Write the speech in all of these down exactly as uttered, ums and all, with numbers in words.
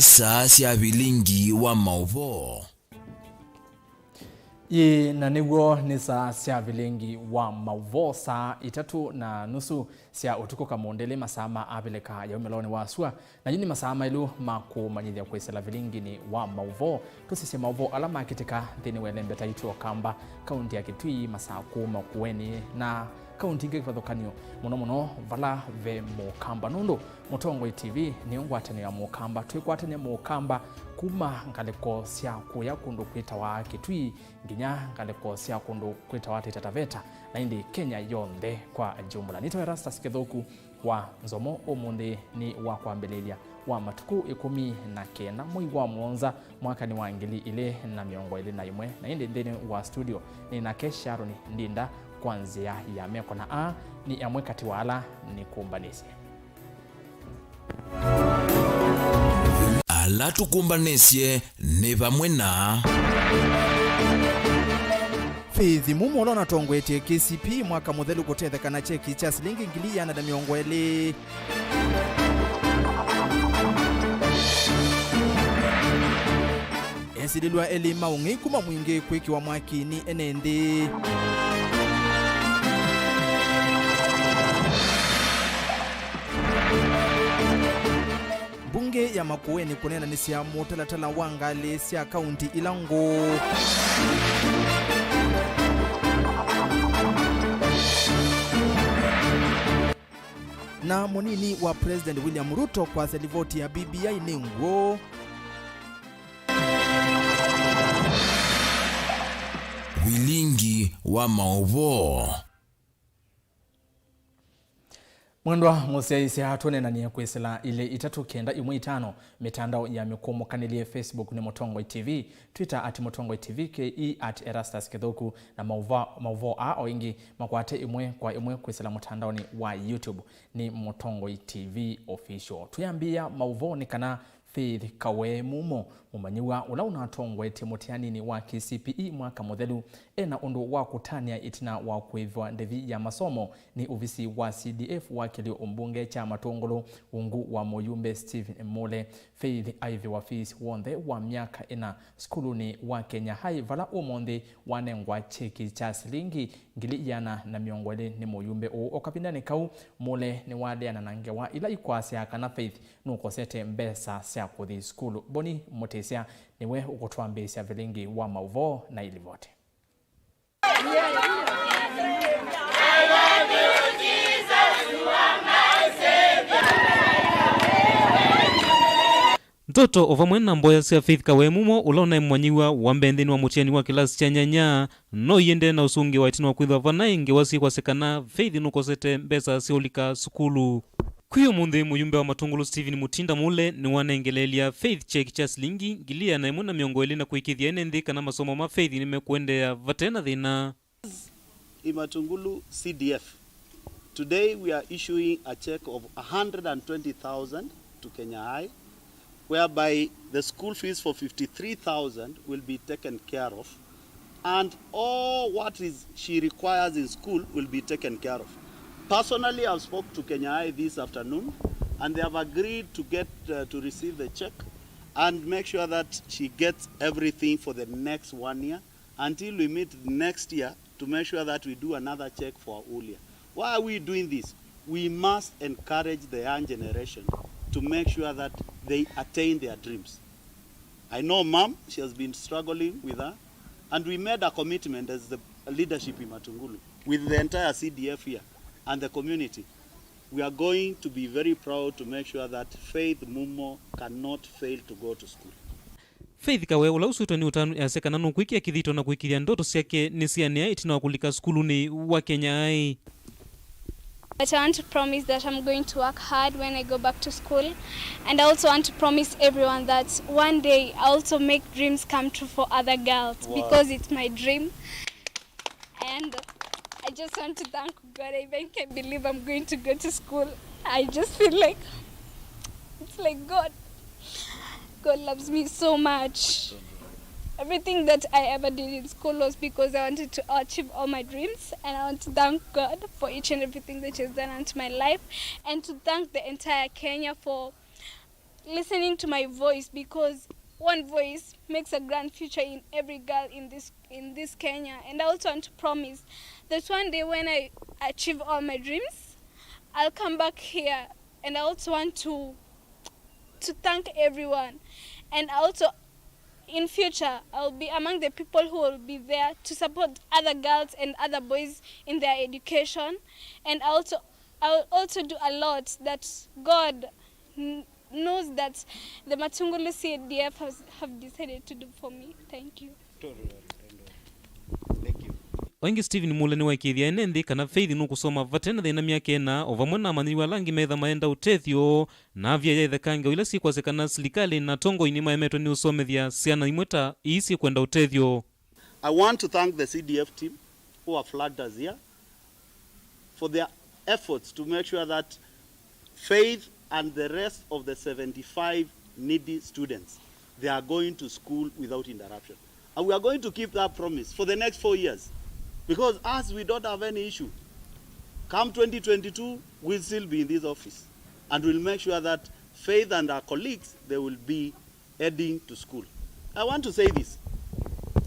Saa sya vilingi wa maũvoo. Ĩĩ, na nĩw'o nĩ saa sya vilingi wa maũvoo, saa itatũ na nusu sya ũtukũ kamũndĩlĩ, masaa ma Avilika ya umĩlonĩ wa sua. Na yu nĩ masaa maĩlu ma kũmanyĩthya kwĩsĩla vilinginĩ wa maũvoo. Tũsisye maũvoo ala makĩtĩka nthĩnĩ wa ĩlembeta yitũ ya Ũkamba, kaunti ya Kitui, masaa kũũ Makueni na kaunti ingĩ kĩvathũkany'o, mũno mũno vala ve Mũkamba, nũndũ Mũtongoi T V nĩyo ngwatanĩo ya Mũkamba. Twĩkwatany'a Mũkamba kuma ngalĩko sya kũya kũndũ kwĩtawa Kitui nginya ngalĩko sya kũndũ kwĩtawa Taita Taveta, na ĩndĩ Kenya yonthe kwa jumla. Nĩtawa Erastus Kĩthũku wa Nzomo. Ũmũnthĩ nĩ wa kwambĩlĩlya wa matukũ ĩkũmi na kenda mwei wa mũonza mwakanĩ wa ngili ilĩ na mĩongo ĩlĩ na ĩmwe, na ĩndĩ nthĩnĩ wa studio nĩ nake Sharon Ndinda kwa nzĩa ya meko, na aa nĩ amwe katĩ wa ala nĩkũmbanĩsye. Ala tũkũmbanĩsye nĩ vamwe na Faith Mumo, ũla ũnatongoetye K C P E mwaka mũthelu, kũtetheka na kyeki kya silingi ngili ĩana na mĩongo ĩlĩ. Esilĩlw'a elĩ ma ũng'ei kuma Mwingĩ kwĩkĩwa mwakinĩ ene nthĩ. Mbunge ya Makueni kũneenanĩsya mũtalatala wa ngalĩ sya kaunti ila ngũũ. Na mũnini wa President William Ruto kwasya livoti ya B B I nĩ ngũũ. Vilingi wa maũvoo. Mwendwa mũsyaĩĩsya, tũneenanie kwĩsĩla ilĩ itatũ kenda ĩmwe itano mĩtandao ya mĩkũmũkanĩlye, Facebook nĩ Mũtongoi T V, Twitter at Mũtongoi T V, K E at Erastus Kĩthũku, na maũva-, maũvoo aa o ĩngĩ makwate ĩmwe kwa ĩmwe kwĩsĩla mũtandaonĩ wa YouTube nĩ Mũtongoi T V Official. Twĩambĩĩa maũvoo nĩ kana Faith Kawee Mumo, mũmanyĩw'a ũla ũnatongoetye mũtianinĩ wa K C P E mwaka mũthelu, ena ũndũ wa kũtanĩa ĩtina wa kũĩvwa ndĩvi ya masomo nĩ ovisi wa C D F wa kĩlio mbunge kya Matũngũlũ ungu wa mũyumbe Stephen Mule. Faith aĩvĩwa fees w'onthe wa myaka ĩna sukulunĩ wa Kenya High, vala ũmũnthĩ wanengwa kyeki kya silingi ngili ĩana na mĩongo ĩlĩ nĩ mũyumbe ũũ. O kavindanĩ kau, Mule nĩwaleana na ngewa ila ikwasya kana Faith nũkosete mbesa sya kũthi sukulu. Boni Mũtĩsya nĩwe ũkũtwambĩĩsya vilingi wa maũvoo na ilivoti. Ndoto o vamwe na mboya sya Faith Kawee Mumo, ũla ũnaĩ mũmanyĩw'a wa mbee nthĩnĩ wa mũtiani wa kĩlasi kya nyanya, no iendee na ũsũngĩwa ĩtina wa kwĩthĩwa vanaĩ ngewa syĩkwasya kana Faith nũkosete mbesa sya ũlika sukulu. Kwĩ ũmũnthĩ, mũyumbe wa Matũngũlũ Stephen Mutinda Mule nĩwanengeleelya Faith kyeki kya silingi ngili ĩana ĩmwe na mĩongo ĩlĩ na kũĩkĩĩthya ene nthĩ kana masomo ma Faith nĩmekũendeea vate na thĩna. Imatungulu C D F. Today we are issuing a check of a hundred and twenty thousand to Kenya High, whereby the school fees for fifty-three thousand will be taken care of, and all what is she requires in school will be taken care of. Personally, I've spoke to Kenya High this afternoon, and they have agreed to get, uh, to receive the check and make sure that she gets everything for the next one year until we meet next year to make sure that we do another check for a whole year. Why are we doing this? We must encourage the young generation to make sure that they attain their dreams. I know mom, she has been struggling with her, and we made a commitment as the leadership in Matungulu with the entire C D F here and the community. We are going to be very proud to make sure that Faith Mumo cannot fail to go to school. Faith Kawee, ũla ũsũĩtwe nĩ ũtanu, easya kana nũkwĩkĩa kĩthito na kũĩkĩĩthya ndoto syake nĩsyeanĩa ĩtina wa kũlika sukulunĩ wa Kenya High. But I want to promise that I'm going to work hard when I go back to school, and I also want to promise everyone that one day I also make dreams come true for other girls. Wow. Because it's my dream. And I just want to thank God. I even can't believe I'm going to go to school. I just feel like it's like God. God loves me so much. Everything that I ever did in school was because I wanted to achieve all my dreams, and I want to thank God for each and everything that He has done unto my life, and to thank the entire Kenya for listening to my voice, because one voice makes a grand future in every girl in this, in this Kenya. And I also want to promise that one day when I achieve all my dreams, I'll come back here, and I also want to to thank everyone, and also in future I'll be among the people who will be there to support other girls and other boys in their education, and also I'll also do a lot that God n- knows that the Matungulu C D F has, have decided to do for me. Thank you. O ĩngĩ, Stephen Mule nĩwaĩkĩĩthya ene nthĩ kana Faith nũkũsoma vate na thĩna myaka ĩna, o vamwe na amanyĩw'a ala angĩ metha maenda ũtethyo, na avya ya ĩthekange o ila syĩkwasya kana silikalĩ na atongoi nĩmaemetwe nĩ ũsomethya syana imwe ta ii syĩkwenda ũtethyo. I want to thank the C D F team who have flagged us here for their efforts to make sure that Faith and the rest of the seventy-five needy students, they are going to school without interruption. And we are going to keep that promise for the next four years. Because as we don't have any issue, come twenty twenty-two, we'll still be in this office. And we'll make sure that Faith and her colleagues, they will be heading to school. I want to say this.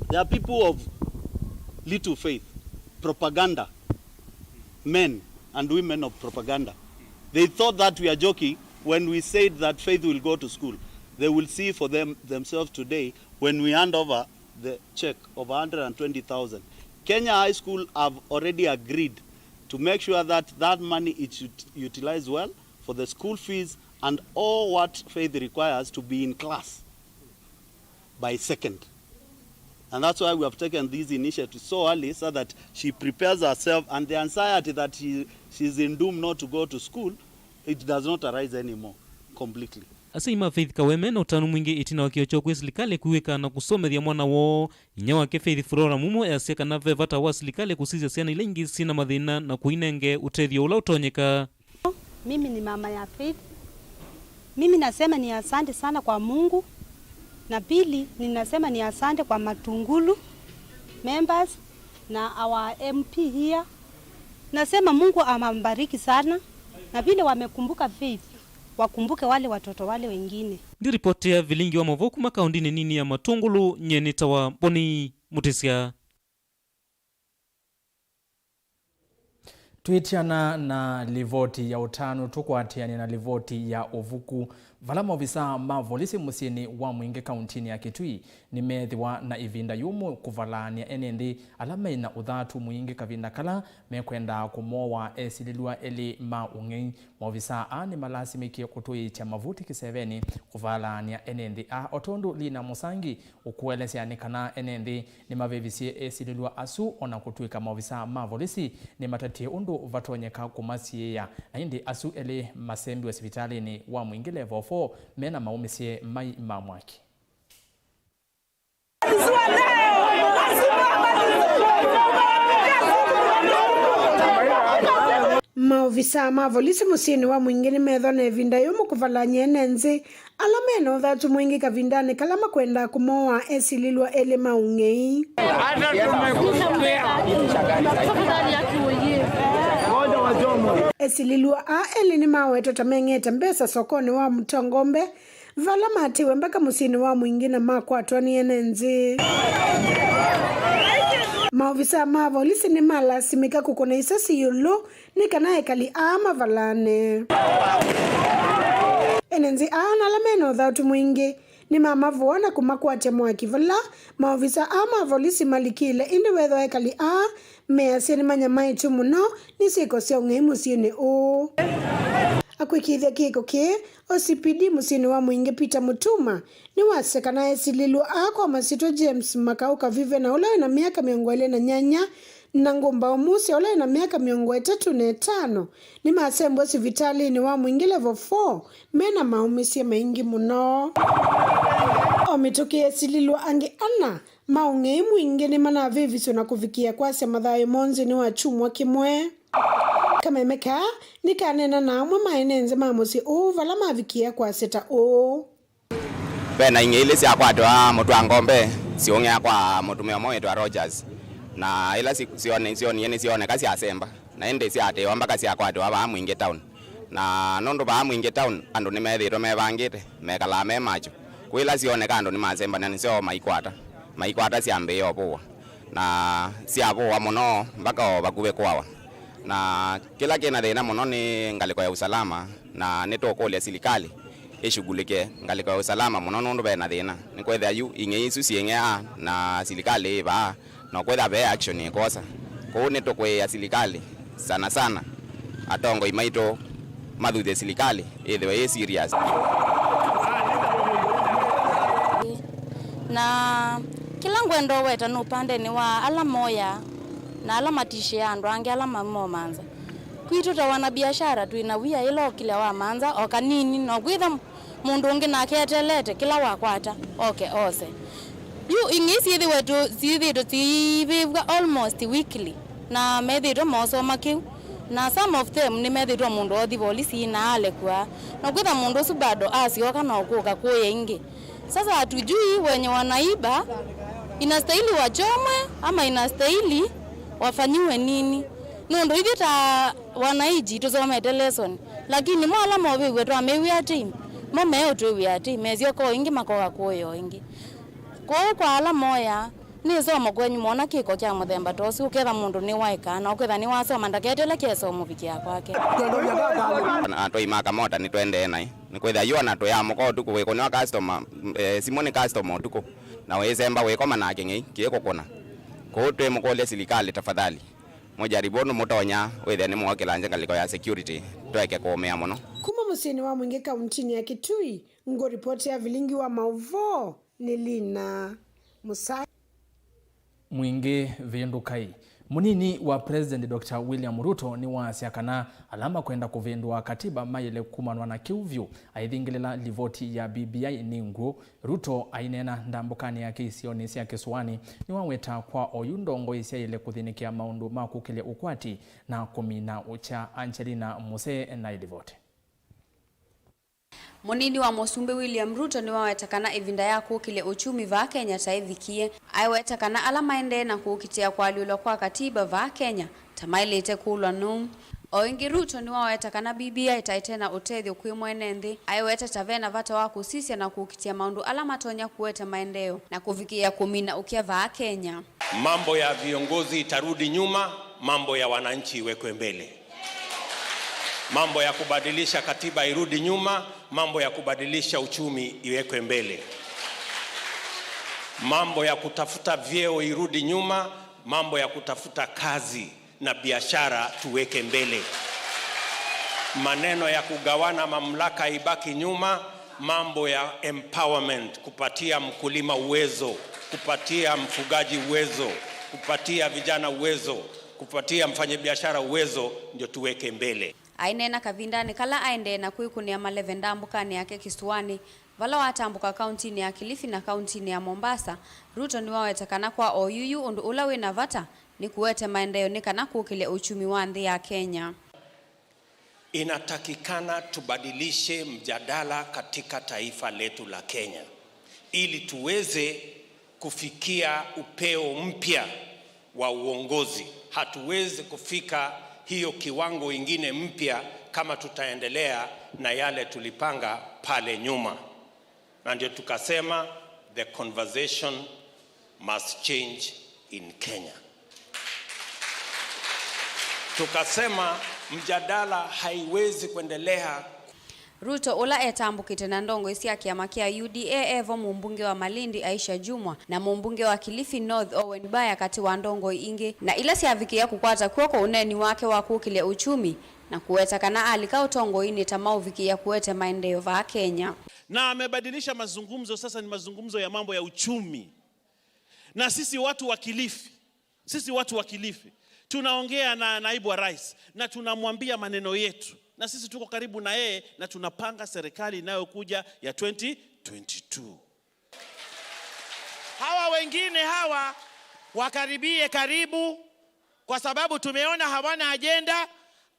There are people of little faith, propaganda, men and women of propaganda. They thought that we are joking when we said that Faith will go to school. They will see for them, themselves today when we hand over the check of a hundred and twenty thousand. Kenya High School have already agreed to make sure that that money is ut- utilized well for the school fees and all what Faith requires to be in class by second. And that's why we have taken this initiative so early, so that she prepares herself, and the anxiety that she, she is in doom not to go to school, it does not arise anymore completely. Asyai ma Faith Kawe mena ũtanu mwingĩ ĩtina wa kĩo kyoo kwĩ silikalĩ kũĩw'ĩka na kũsomethya mwana woo. Inyia wake Faith, Flora Mumo, easya kana ve vata wa silikalĩ kũsisya syana ila ingĩ syĩ na mathĩna na kũinenge ũtethyo ũla ũtonyeka. Mimi ni mama ya Faith. Mimi nasema ni asante sana kwa Mungu, na pili ninasema ni asante kwa Matungulu members na our M P here. Nasema Mungu amambariki sana, na vile wamekumbuka Faith, wakumbuke wale watoto wale wengine. Ndiripotea vilingi wa maũvoo kuma kaũndĩnĩ nini ya Matungulu, nyie nĩtawa Boni Mutisya. Twĩtiana na livoti ya ũtanu, tũkwatĩanĩa na livoti ya ũvuku, vala maovisaa ma volisi mũsyĩnĩ wa Mwingĩ kauntinĩ ya Kitui nĩmeethĩwa na ĩvinda yũmũ kũvalaany'a ene nthĩ ala me na ũthatu mwingĩ kavinda kala mekwenda kũmowa esilĩlw'a elĩ ma ũng'ei. Maovisaa aa nĩmalasimĩkie kũtũĩĩkya mavuti kĩsevenĩ kũvalaany'a ene nthĩ aa, o tondũ Lina Mũsangi ũkũelesya nĩ kana ene nthĩ nĩmavĩvisye esilĩlw'a asu, o na kũtw'ĩka maovisaa ma volisi nĩmatatie ũndũ vatonyeka kũmasiĩĩa, na ĩndĩ asu elĩ masembiwe sivitalĩnĩ wa Mwingĩ Level four me na maũmĩsye mai ma mwaki. Maovisaa ma volisi mũsyĩnĩ wa Mwingĩ nĩmethwa na ĩvinda yũmũ kũvalaany'a ene nthĩ ala me na ũthatu mwingĩ kavindanĩ kala makwendaa kũmoa esilĩlw'a elĩ ma ũng'ei. Esilĩlw'a aa elĩ nĩmawetwe ta meng'ete mbesa sokonĩ wa Mũtongombe, vala matiwe mbaka mũsyĩnĩ wa Mwingĩ na makwatwa nĩ ene nthĩ. Maovisaa ma volisi nĩmalasimĩka kũkũna isasi ĩũlũ nĩ kana ekali aa mavalane. Ene nthĩ aa na ala me na ũthatu mwingĩ nĩmamavũa na kũmakwatya mwaki vala maovisaa aa ma volisi malikile, ĩndĩ weethwa ekali aa measya nĩmanyamaĩtw'e mũno nĩ syĩko sya ũng'ei mũsyĩnĩ ũũ. Akwĩkĩĩthya kĩko kĩĩ, O C P D mũsyĩnĩ wa Mwingĩ Peter Mũtuma nĩwasya kana esilĩlw'a aa kwa masyĩtwa James Makau Kavive na ũla wĩ na myaka mĩongo ĩlĩ na nyanya, na Ngũmbaũ Musa ũla wĩ na myaka mĩongo ĩtatũ na ĩtano nĩmasembwe sivitalĩnĩ wa Mwingĩ Level four me na maũmĩsye maingĩ mũno. O mĩtũkĩ, esilĩlw'a angĩ ana ma ũng'ei mwingĩ nĩmanavĩviswe na kũvikĩa kwasya mathayũ moo nthĩnĩ wa kyumwa kĩmwe. Kameme kaa nĩkaneena na amwe ma ene nthĩ ma mũsyĩ ũũ vala mavikĩĩa kwasya ta ũũ. Ve na ing'ei ilĩ syakwatwa mũtwangombe siũng'ea kwa mũtumĩa ũmwe wĩtwa Rogers, na ĩla si- syone- syonie nĩsyooneka syasemba, na ĩndĩ syaatĩĩwa mbaka syakwatĩwa vaa Mwingĩ Town. Na nũndũ vaa Mwingĩ town andũ nĩmethĩĩtwe mevangĩte, mekalaa me macho. Kwĩ ila syoneka andũ nĩmasembania nĩsyo maikwata, maikwata syambĩĩa ũvũwa. Na syavũwa mũno mpaka o vakuvĩ kũawa. Na kĩla kĩna thĩna mũno nĩ ngalĩko ya usalama, na nĩtũkũlya silikalĩ ĩshughulike ngalĩko ya usalama mũno nũndũ vena thĩna. Nĩkwĩthĩa yu ing'ei isu syĩng'ea na silikalĩ ĩ vaa, na kwĩthĩa ve action ĩkosa. Kwoou nĩtũkũĩĩa silikalĩ sana sana atongoi maitũ mathuthye silikalĩ ĩthĩwe yĩ serious. Na kĩla ngwenda ũweta nĩ ũpandenĩ wa ala moyaa na ala matishĩaa andũ angĩ ala mamomanza. Kwitũ ta wanabiashara twĩ na wia ĩla ũkilya wamanza o kanini, no kwĩtha mũndũ ũngĩ nake eteelete kĩla wakwata oke ose. Yu ing'ei syĩthĩwe tu- syĩthĩĩtwe syĩivĩvw'a almost weekly, na methĩĩtwe moosoma kĩu, na some of them nĩmethĩĩtwe mũndũ othi volisi na alekwa, na kwĩtha mũndũ ũsu bado asyoka na ũkũka kũya ĩngĩ. Sasa hatujui wenye wanaiba inastahili wachomwe ama inastahili wafanyiwe nini, nũndũ ithyĩ ta wananchi tũsomete lesson, lakini mo ala movĩw'e twamew'ĩa atĩ mo meũtwĩw'ĩa atĩ mesyoka o ĩngĩ makoka kũya o ĩngĩ. Kwoou kwa ala moyaa, nĩ ĩsomo kwenyu mwona kĩko kya mũthemba ta ũsu, ũketha mũndũ nĩwaeka, na ũketha nĩwasoma, ndaketele kĩsomo mũvikĩa kwake. Na atwai ma kamota nĩtwendee naĩ, nĩkwĩthĩa yu ona twĩamũka ũtukũ, wĩkũnĩwa customer, eh, simũ nĩ customer ũtukũ, na wĩsemba wĩkoma na kĩng'ei kĩkũkũna. Kwoou twĩmũkũlya silikalĩ, tafadhali, mũjaribu ũndũ mũtonya wĩthĩa nĩmwokĩla nze ngalĩko ya security, tweke kũũmĩa mũno. Kuma mũsyĩnĩ wa Mwingĩ kauntinĩ ya Kitui, ngũripoti ya vilingi wa maũvoo nĩ Lina Mũsai. Mwingĩ vĩndũkai. Mũnini wa President Doctor William Ruto nĩwaasya kana ala makwenda kũvĩndũa katiba maĩle kumanwa na kĩu vyũ, aithingĩlĩla livoti ya B B I nĩ ngw'ũ. Ruto aineena ndambũkanĩ yake isionĩ sya Kĩsũanĩ, nĩwaweta kwa oyu ndongoi syaĩle kũthĩnĩkĩa maũndũ ma kũkĩlya ũkwati na kũmina ũkya. Angelina Musee na ĩlivoti. Mũnini wa Mũsumbĩ William Ruto nĩwaweta kana ĩvinda ya kũkĩlya ũkyumi vaa Kenya ta ĩvikie. Aiweta kana ala maendee na kũkitĩa kũalyũlwa kwa katiba vaa Kenya ta maĩlĩte kũlwa nũu. O ĩngĩ, Ruto nĩwaweta kana B B I ta ĩte na ũtethyo kwĩ mwene nthĩ. Aiweta ta ve na vata wa kũsisya na kũkitĩa maũndũ ala matonya kũete maendeeo na kũvikĩĩa kũmina ũkya vaa Kenya. Mambo ya viongozi itarudi nyuma, mambo ya wananchi iwekwe mbele. Mambo ya kubadilisha katiba irudi nyuma, mambo ya kubadilisha uchumi iwekwe mbele. Mambo ya kutafuta vyeo irudi nyuma, mambo ya kutafuta kazi na biashara tuweke mbele. Maneno ya kugawana mamlaka ibaki nyuma, mambo ya empowerment, kupatia mkulima uwezo, kupatia mfugaji uwezo, kupatia vijana uwezo, kupatia mfanyabiashara uwezo, ndio tuweke mbele. Aineena kavindanĩ kala aendee na kwĩkũnĩa maleve ndambũkanĩ yake Kĩsũanĩ, vala watambũka kauntinĩ ya Kilifi na kauntinĩ ya Mombasa, Ruto nĩwaweta kana kwa oyuyu ũndũ ũla wĩ na vata nĩ kũete maendeeo nĩ kana kũkĩlya ũkyumi wa nthĩ ya Kenya. Inatakikana tubadilishe mjadala katika taifa letu la Kenya ili tuweze kufikia upeo mpya wa uongozi. Hatuwezi kufika hiyo kiwango ingine mpya kama tutaendelea na yale tulipanga pale nyuma. Na ndio tukasema the conversation must change in Kenya. Tukasema mjadala haiwezi kuendelea. Ruto, ũla etambũkĩte na ndongoi sya kĩama kya U D A, evo mũmbunge wa Malindi Aisha Jumwa na mũmbunge wa Kilifi North Owen Baya, katĩ wa ndongoi ingĩ, na ila syavikĩĩa kũkwata kw'oko ũneeni wake wa kũkĩlya ũkyumi na kũweta kana alika ũtongoinĩ ta maũvikĩĩa kũete maendeeo vaa Kenya. Na amebadilisha mazungumzo, sasa ni mazungumzo ya mambo ya uchumi. Na sisi watu wa Kilifi, sisi watu wa Kilifi, tunaongea na naibu wa rais na tunamwambia maneno yetu. Na sisi tuko karibu na yeye na tunapanga serikali inayokuja ya twenty twenty-two. Hawa wengine hawa wakaribie karibu, kwa sababu tumeona hawana ajenda.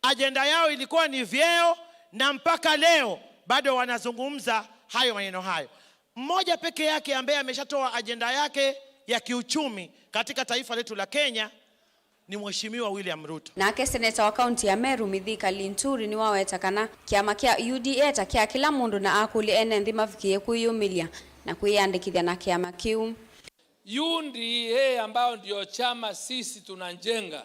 Ajenda yao ilikuwa ni vyeo, na mpaka leo bado wanazungumza hayo maneno hayo. Mmoja peke yake ambaye ameshatoa ajenda yake ya kiuchumi katika taifa letu la Kenya ni Mheshimiwa William Ruto. Nake seneta wa kaunti ya Meru, Mithika Linturi, nĩwaweta kana kĩama kya U D A ta kya kĩla mũndũ na akũlya ene nthĩ mavikĩe kwĩyũmĩlya na kwĩyandĩkĩthya na kĩama kĩu. U D A ambayo ndio chama sisi tunajenga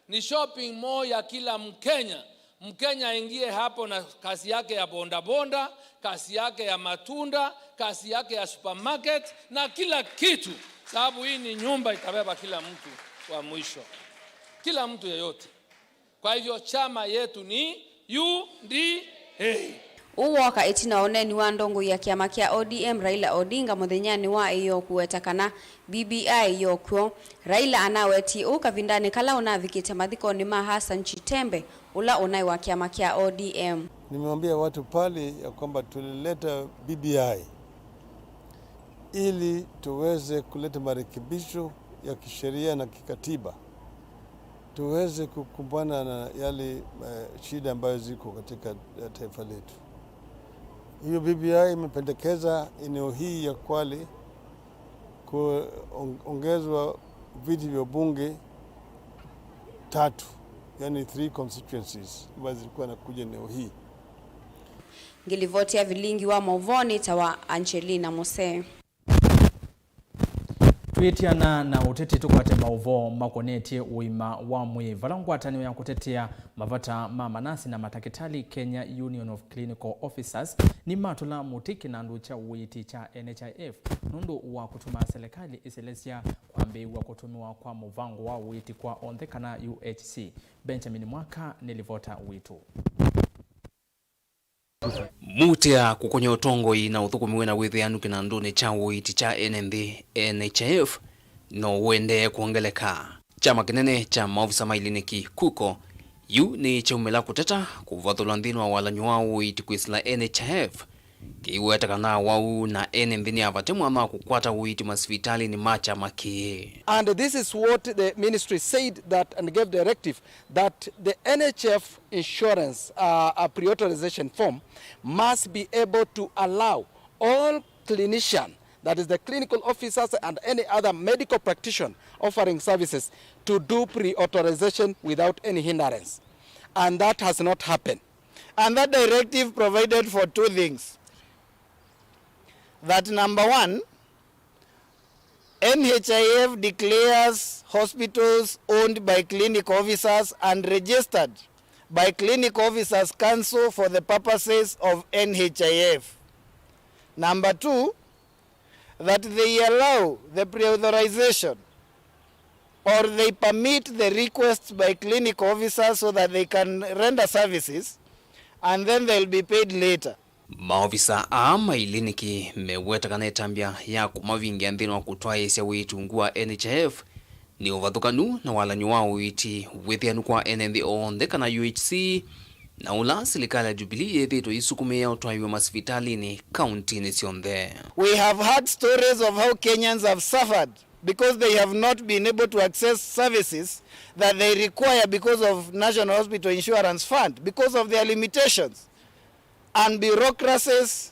ni shopping mall ya kila Mkenya. Mkenya aingie hapo na kazi yake ya bodaboda, kazi yake ya matunda, kazi yake ya supermarket na kila kitu, sababu hii ni nyumba itabeba kila mtu wa mwisho, kila mtu yeyote. Kwa hivyo chama yetu ni U D A. Ũu wooka ĩtina wa ũneeni wa ndongoi ya kĩama kya O D M Raila Odinga mũthenyanĩ wa ĩyoo kũweta kana B B I yo kw'o. Raila anawetie ũu kavindanĩ kala ũnavikĩte mathikonĩ ma Hassan Chitembe, ũla ũnaĩ wa kĩama kya O D M. Nimewambia watu pale ya kwamba tulileta B B I ili tuweze kuleta marekebisho ya kisheria na kikatiba, tuweze kukumbana na yale eh, shida ambayo ziko katika eh, taifa letu. Hiyo B B I imependekeza eneo hii ya Kwale kuongezwa viti vya bunge tatu, yani three constituencies ambazo zilikuwa nakuja eneo hii. Ngĩlivoti ya vilingi wa maũvoo nĩtawa Angelina Musee. Twĩtiana na ũteti, tũkwate maũvoo makonetye ũima wa mwĩĩ. Vala ngwatanĩo ya kũtetea mavata ma manasi na matakĩtalĩ, Kenya Union of Clinical Officers, nĩmatũla mũtĩ kĩnandũ kya ũiiti kya N H I F nũndũ wa kũtuma selekalĩ ĩselesya kwambĩĩw'a kũtũmĩwa kwa mũvango wa ũiiti kwa onthe kana U H C. Benjamin Mwaka nĩ livota witũ. Mũtĩ wa kũkũnya ũtongoi na ũthũkũmi wĩna wĩthĩanu kĩnandũnĩ kya ũiiti kya ene nthĩ, N H I F, no ũendee kwongeleka. Kyama kĩnene kya maovisa ma iliniki, KUCO, yu nĩkyaumĩla kũteta kũvathũlwa nthĩnĩ wa walany'o wa ũiiti kwĩsĩla N H I F, kĩiweta kana wau na ene nthĩ nĩ avate mwanya wa kũkwata ũiiti masivitalĩnĩ ma kyama kĩĩ. And this is what the ministry said that and gave directive that the N H I F insurance, uh, a pre-authorization form must be able to allow all clinician, that is the clinical officers and any other medical practitioner offering services, to do pre-authorization without any hindrance. And that has not happened. And that directive provided for two things. That number one, N H I F declares hospitals owned by clinic officers and registered by Clinic Officers Council for the purposes of N H I F. Number two, that they allow the pre-authorization or they permit the requests by clinic officers so that they can render services and then they'll be paid later. Maovisa aa ma iliniki meweta kana ĩtambya ya kũmavingĩa nthĩnĩ wa kũtwaĩĩsya wĩtungu wa N H I F nĩ ũvathũkanu na walany'o wa ũiiti wĩthĩanu kwa ene nthĩ onthe kana U H C, na ũla silikalĩ ya Jubilee yĩthĩĩtwe ĩisukumĩĩa ũtwaĩw'a masivitalĩnĩ kauntinĩ syonthe. We have heard stories of how Kenyans have suffered because they have not been able to access services that they require because of National Hospital Insurance Fund, because of their limitations and bureaucracies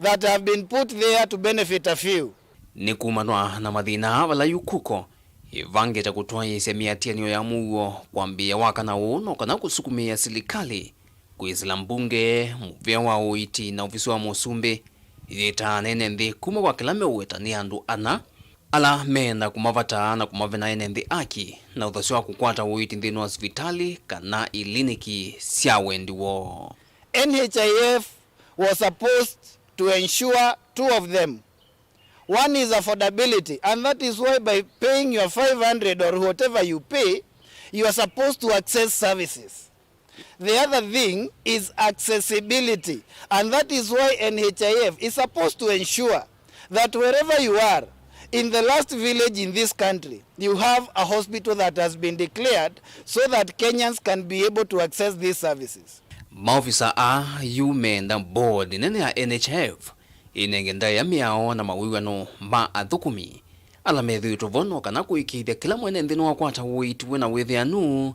that have been put there to benefit a few. Nĩ kumanwa na mathĩna aa vala yu KUCO ĩvangĩte kũtwaĩĩsya mĩatĩanĩo ya mũuo kwambĩĩa wakana ũũ no kana kũsukumĩĩa silikalĩ kwĩsĩla mbunge, mũvĩa wa ũiiti na ovisi wa mũsumbĩ yĩtaane ene nthĩ kuma kwa kĩla meũweta nĩ andũ ana ala meenda kũmavataa na kũmavena ene nthĩ aki na ũthasyo wa kũkwata ũiiti nthĩnĩ wa sivitalĩ kana iliniki sya wendi woo. N H I F was supposed to ensure two of them. One is affordability, and that is why by paying your five hundred or whatever you pay, you are supposed to access services. The other thing is accessibility, and that is why N H I F is supposed to ensure that wherever you are, in the last village in this country, you have a hospital that has been declared so that Kenyans can be able to access these services. Maovisa aa yu meenda board nene ya N H I F ĩnenge ndaĩa mĩao na mawĩw'ano ma athũkũmi ala methĩĩtwe vo no kana kũĩkĩĩthya kĩla mwene nthĩ nĩwakwata ũiiti wĩ na wĩthĩanu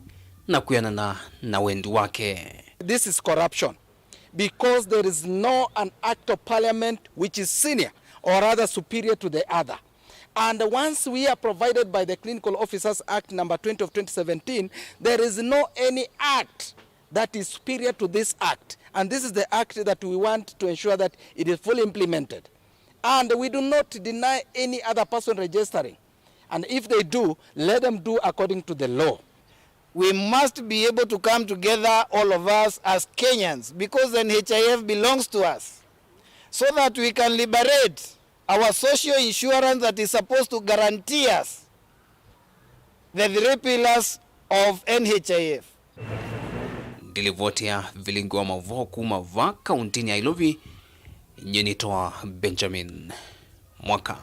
na kwĩanana na wendi wake. This is corruption because there is no an act of parliament which is senior or rather superior to the other. And once we are provided by the Clinical Officers Act number twenty of twenty seventeen, there is no any act that is superior to this act. And this is the act that we want to ensure that it is fully implemented. And we do not deny any other person registering. And if they do, let them do according to the law. We must be able to come together, all of us as Kenyans, because N H I F belongs to us, so that we can liberate our social insurance that is supposed to guarantee us the three pillars of N H I F. Ndilivoti ya vilingi wa mavoo kuma va kauntinĩ ya Ilovi, nyie nĩtawa Benjamin Mwaka.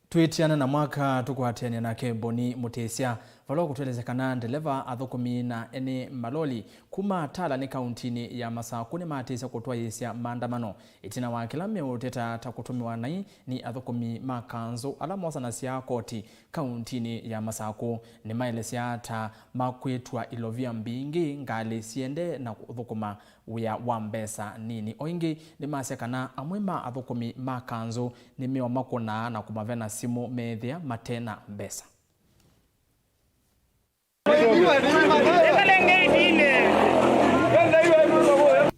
Twĩtiana na Mwaka, tũkwatĩanĩa nake Boni Mũtĩsya, vala ũkũtũelesya kana ndeleva, athũkũmi na ene maloli kuma Tala nĩ kauntinĩ ya Masakũ nĩmatĩsye kũtwaĩĩsya maandamano ĩtina wa kĩla meũteta ta kũtũmĩwa naĩ nĩ athũkũmi ma kanzũ ala mosanasya koti kauntinĩ ya Masakũ. Nĩmaelesya ta makwĩtw'a ilovia mbingĩ ngalĩ siendee na kũthũkũma wĩa wa mbesa nini. O ĩngĩ, nĩmasya kana amwe ma athũkũmi ma kanzũ nĩmeũmakũnaa na kũmavena simũ meethĩa mate na mbesa.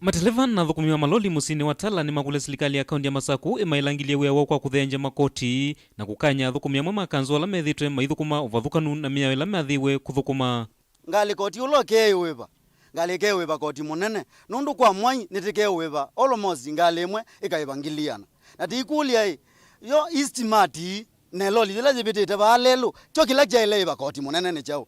Mateleva na athũkũmi ma maloli mũsyĩnĩ wa Tala nĩmakũlya silikalĩ ya kaunti ya Masakũ ĩmaĩlangĩlye wĩa woo kwa kũthĩanzya makoti na kũkany'a athũkũmi amwe ma kanzũ ala methĩĩtwe maithũkũma ũvathũkanu na mĩao ĩla mathĩĩwe kũthũkũma. Ngalĩ koti ũla ũkeĩwĩva, ngalĩ ĩkeĩwĩva koti mũnene, nũndũ kwa mwai nĩtĩkeĩwĩva almost ngalĩ ĩmwe ĩkaĩva ngili iana. Na tĩikũlya-ĩ, yo estimate ii, na ĩloli yĩla yĩvĩtĩte vaa lelũ, kyo kĩla kyaĩle ĩva koti mũnene nĩ kyaũ?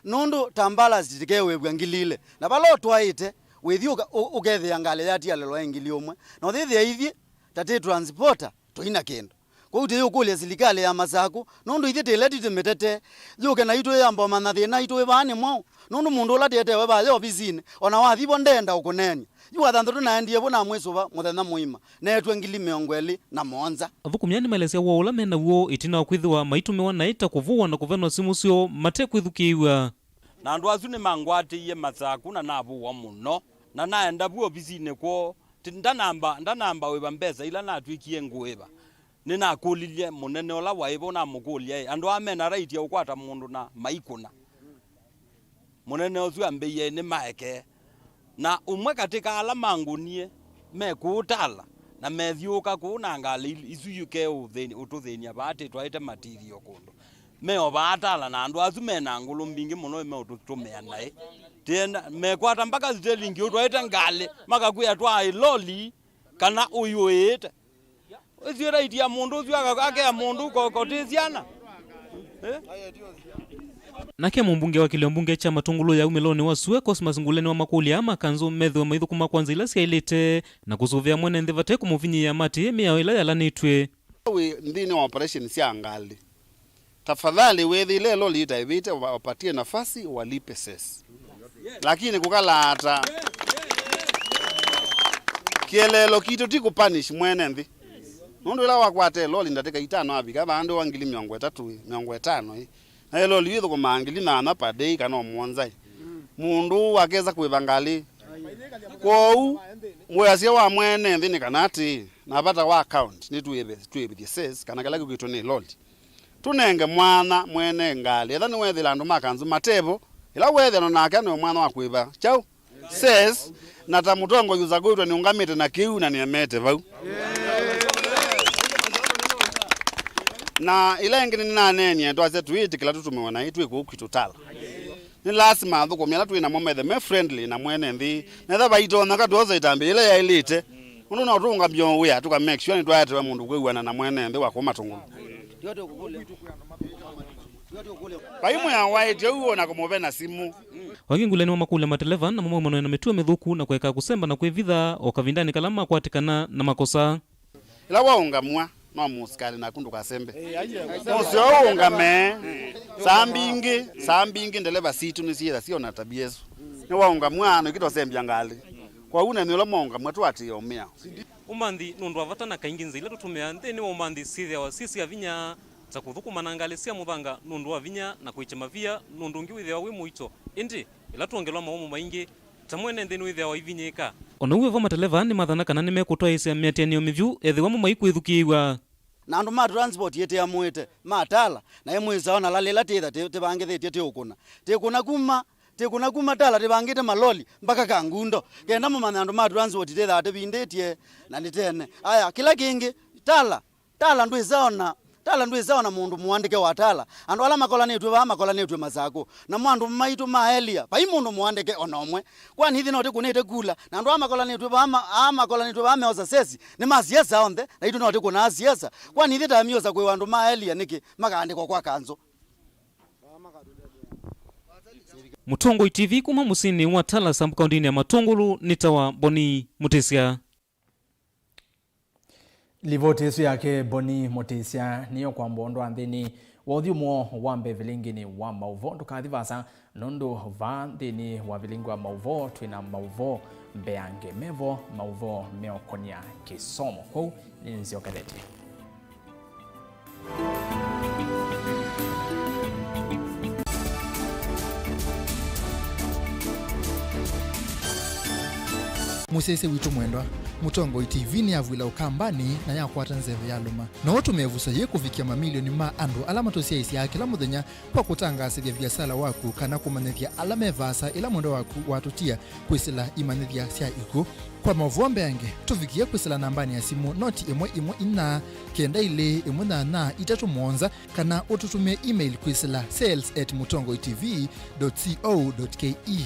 Nũndũ ta mbalasi tĩkeĩwĩvw'a ngili ilĩ, na vala ũtwaĩte, wĩthi ũka-, ũ-, ũkethĩa ngalĩ yatialĩlwa ĩ ngili ũmwe, na ũthĩthĩa ithyĩ ta tĩ transporter tũi na kĩndũ. Kwoou tũyĩũkũlya silikalĩ ya Masakũ, nũndũ ithyĩ tĩla titĩmĩtete, yũke naitũ yĩamba ũmanya thĩna aitũ wĩ vaa nĩ mwaũ, nũndũ mũndũ ũla tĩetewe vaa ye ovisinĩ, o na wathi vo ndeenda ũkũneenya. Yu wathanthatũ naendie vo namwĩsũva mũthenya mũima, neetw'e ngili mĩongo ĩlĩ na mũonza. Athũkũmi aa nĩmaelesya woo ũla me naw'o ĩtina wa kwĩthĩwa maitũmĩwa naĩ ta kũvũwa na kũvenwa simũ syoo mate kwĩthukĩĩw'a. Na andũ asu nĩmangwatĩie Masakũ na navũwa mũno, na naenda vu ovisinĩ kwoo, ti-, ndanamba, ndanamba wĩva mbesa ila natw'ĩkie ngũĩva. Nĩnakũlilye mũnene ũla waĩ vo, namũkũlya-ĩ, andũ aa me na right ya ũkwata mũndũ na maikũna? Mũnene ũsu ambĩie, nĩmaekee. Na ũmwe katĩ ka ala mangũnie me kũũ Tala, na methyũũka kũũ na ngalĩ il-, isu ikeũthĩn-, ũtũthĩny'a vaa tĩ twaĩte material kũndũ. Me o vaa Tala, na andũ asu me na ngũlũ mbingĩ mũno meũtũtũmĩa naĩ. Tĩenda, mekwata mpaka sitelingi ũtwaĩte ngalĩ, makakwĩa twaa ĩloli kana ũyũĩĩte. Ĩsu ĩraiti ya mũndũ ũsu aka-, akea mũndũ ko-, koti syana. Eh? Nake mũmbunge wa kĩlio mbunge kya Matũngũlũ ya umĩlonĩ wa sue, Cosmas Ngule, nĩwamakũlya aa ma kanzũ methĩwe maithũkũma kwa nzĩa ila syaĩlĩte na kũsũvĩa mwene nthĩ vate kũmũvinyĩĩa matĩĩe mĩao ĩla yalanĩtw'e. Wĩ nthĩnĩ wa operation sya ngalĩ, tafadhali wĩthĩile loli itaĩvĩte, wa-, wapatie nafasi, walipe cess. Lakini kũkalaata, kĩeleelo kitũ ti kũpunish mwene nthĩ. Nũndũ ĩla wakwata loli ndatĩka itano avika vandũ wa ngili mĩongo ĩtatũ ĩ, mĩongo ĩtano ĩ, na ĩloli ĩthũkũmaa ngili nyanya per day kana o mũonza ĩ, mũndũ ũũ akesa kũĩva ngalĩ. Kwoou mwĩasya wa mwene nthĩ nĩ kana atĩĩ, na vata wa account nĩtwĩve, twĩvĩthye cess kana kĩla kĩkwĩtwe nĩ loli. Tũnenge mwanya mwene ngalĩ, etha nĩweethĩla andũ ma kanzũ matevo, ĩla weethĩanwa nake nĩwe mwanya wa kwĩva kyaũ? Cess, na ta mũtongoi ũsakũĩtwe nĩũngamĩte na kĩu na nĩemete vau. Na ĩla ĩngĩ nĩnĩnaneenie, twasya tũyĩtĩkĩla tũtũmĩwe naĩ twĩ kũu kwitũ Tala. Nĩ lasima athũkũmi ala twĩ namo methe me friendly na mwene nthĩ. Netha vaitonyeka tuosa ĩtambya ĩla yaĩlĩte. Nũndũ no tũũngamie wĩa, tũka make sure nĩtwaetewa mũndũ kwĩw'ana na mwene nthĩ wa kũma tũngũlũ. Vai mwĩa waĩtye ũu ona kũmũvena simũ. Wangĩ Ngule nĩwamakũlya mateleva namo maumane na mĩtuo mĩthũku na kũeka kũsemba na kwĩvitha o kavindanĩ kala makwatĩkana na makosa. Ĩla waũngamw'a no mũsikalĩ naku ndũkasembe. Mũseo ũũngame. Saa mbingĩ, saa mbingĩ ndeleva sitũ nĩsyĩtha syona tabia ĩsu. Nĩwaũngamw'a nĩkĩ twasembya ngalĩ. Kwoou nenyu ĩla mwaũngamw'a tũatĩĩe ũmĩao. Ũmanthi nĩ ũndũ wa vata, na kaingĩ nzĩa ila tũtũmĩaa nthĩnĩ wa ũmanthi syĩthĩawa syĩ sya vinya, ta kũthũkũma na ngalĩ sya mũthanga nũndũ wa vinya na kũikya mavia nũndũ ũngĩ wĩthĩawa wĩ mũito. Ĩndĩ ĩla twongelwa maũmũ maingĩ, ta mwene nthĩ nĩwĩthĩawa aivinyĩĩka. O na ũu wĩ vo, mateleva nĩmathana kana nĩmekũtwaĩĩsya mĩatĩanĩo mĩvyũ ethĩwa mo maikwĩthukĩĩw'a. Na andũ ma transport ĩtĩamũĩte, ma Tala, na ĩmwĩsa ona lali ĩla tĩtha tĩ-, tĩvangĩthĩtye tĩũkũna. Tĩkũna kuma, tĩkũna kuma Tala tĩvangĩte maloli mpaka Kangundo. Kenda mũmanye andũ ma transport tĩthaa tĩvindĩtye na nĩ tene. Aya, kĩla kĩngĩ, Tala, Tala ndwĩsa ona, Tala ndwĩsa ona mũndũ mũandĩke wa Tala. Andũ ala makolanĩtw'e vaa makolanĩtw'e Masakũ. Namo andũ maitũ ma Elia, vai mũndũ mũandĩke ona ũmwe. Kwani ithyĩ no tĩkũnĩte kula, na andũ aa makolanĩtw'e vaa ma-, aa makolanĩtw'e vaa meosa sesi, nĩ ma siasa onthe, na itũ no tĩkũnaa siasa? Kwani ithyĩ ta miosa kwĩwa andũ ma Elia nĩkĩ makaandĩkwa kwa kanzũ? Mũtongoi T V kuma mũsyĩnĩ wa Tala sub kaũntĩnĩ ya Matũngũlũ nĩtawa Boni Mũtĩsya. Livoti ĩsu yake Boni Mũtĩsya nĩyo kwamba ũndũ wa nthĩnĩ wa ũthyũmũo wa mbee vilingini wa maũvoo. Ndũkathi vaasa, nũndũ vaa nthĩnĩ wa vilingi wa maũvoo twĩ na maũvoo mbeange mevo, maũvoo meũkonia kĩsomo. Kwoou nĩnzyokethetye. Mũsyaĩĩsya witũ mwendwa, Mũtongoi T V nĩyavw'ĩla Ũkambanĩ na yakwata nzeve yalũma. No ũtũme ĩvuso yĩĩ kũvikĩa mamilioni ma andũ ala matũsyaĩĩsyaa kĩla mũthenya kwa kũtangaasĩthya viasala waku kana kũmanyĩthya ala me vaasa ĩla mwendwa waku watũtia kwĩsĩla imanyĩthya sya ikw'ũ. Kwa maũvoo mbeange, tũvikĩe kwĩsĩla nambanĩ ya simũ noti ĩmwe ĩmwe inya kenda ilĩ ĩmwe nyanya itatũ mũonza, kana ũtũtũmĩe email kwĩsĩla sales at mũtongoi T V dot co dot K E.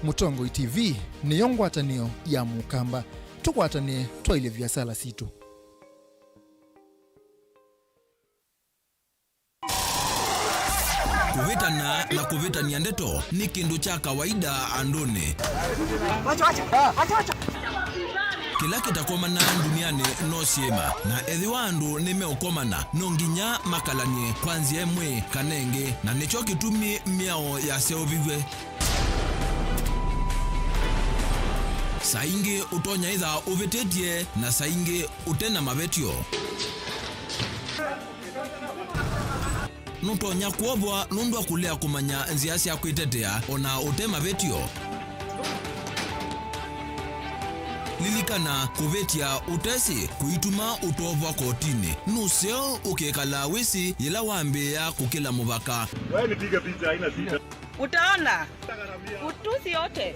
Mũtongoi T V nĩyo ngwatanĩo ya Mũkamba. Tũkwatanĩe twaĩlye viasala sitũ. Kũvĩtana na kũvĩtany'a ndeto nĩ kĩndũ kya kawaida andũnĩ. Kĩla kĩtakomanaa ndunianĩ no syĩma, na ethĩwa andũ nĩmeũkomana, no nginya makalany'e kwa nzĩa ĩmwe kana ĩngĩ, na nĩkyo kĩtumi mĩao yaseũviw'e. Saa ingĩ ũtonya ĩtha ũvĩtĩtye, na saa ingĩ ũte na mavetyo. Nũtonya kwovwa nũndũ wa kũlea kũmanya nzĩa sya kwĩtetea o na ũte mavĩtyo. Lilikana, kũvĩtya ũtesĩ kũituma ũtovwa kotinĩ. Nũseo ũkekala wĩsĩ yĩla wambĩĩa kũkĩla mũvaka. Wewe nipige picha, haina shida. Utaona utusi yote.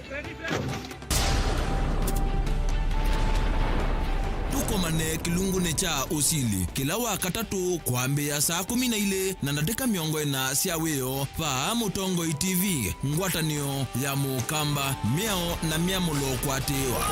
Tũkomane kĩlungunĩ kya ũsili kĩla wa katatũ kwambĩĩa saa kũmi na ilĩ na ndatĩka mĩongo ĩna sya wĩoo, vaa Mũtongoi T V, ngwatanĩo ya Mũkamba, mĩao na myamũlo kũatĩĩwa.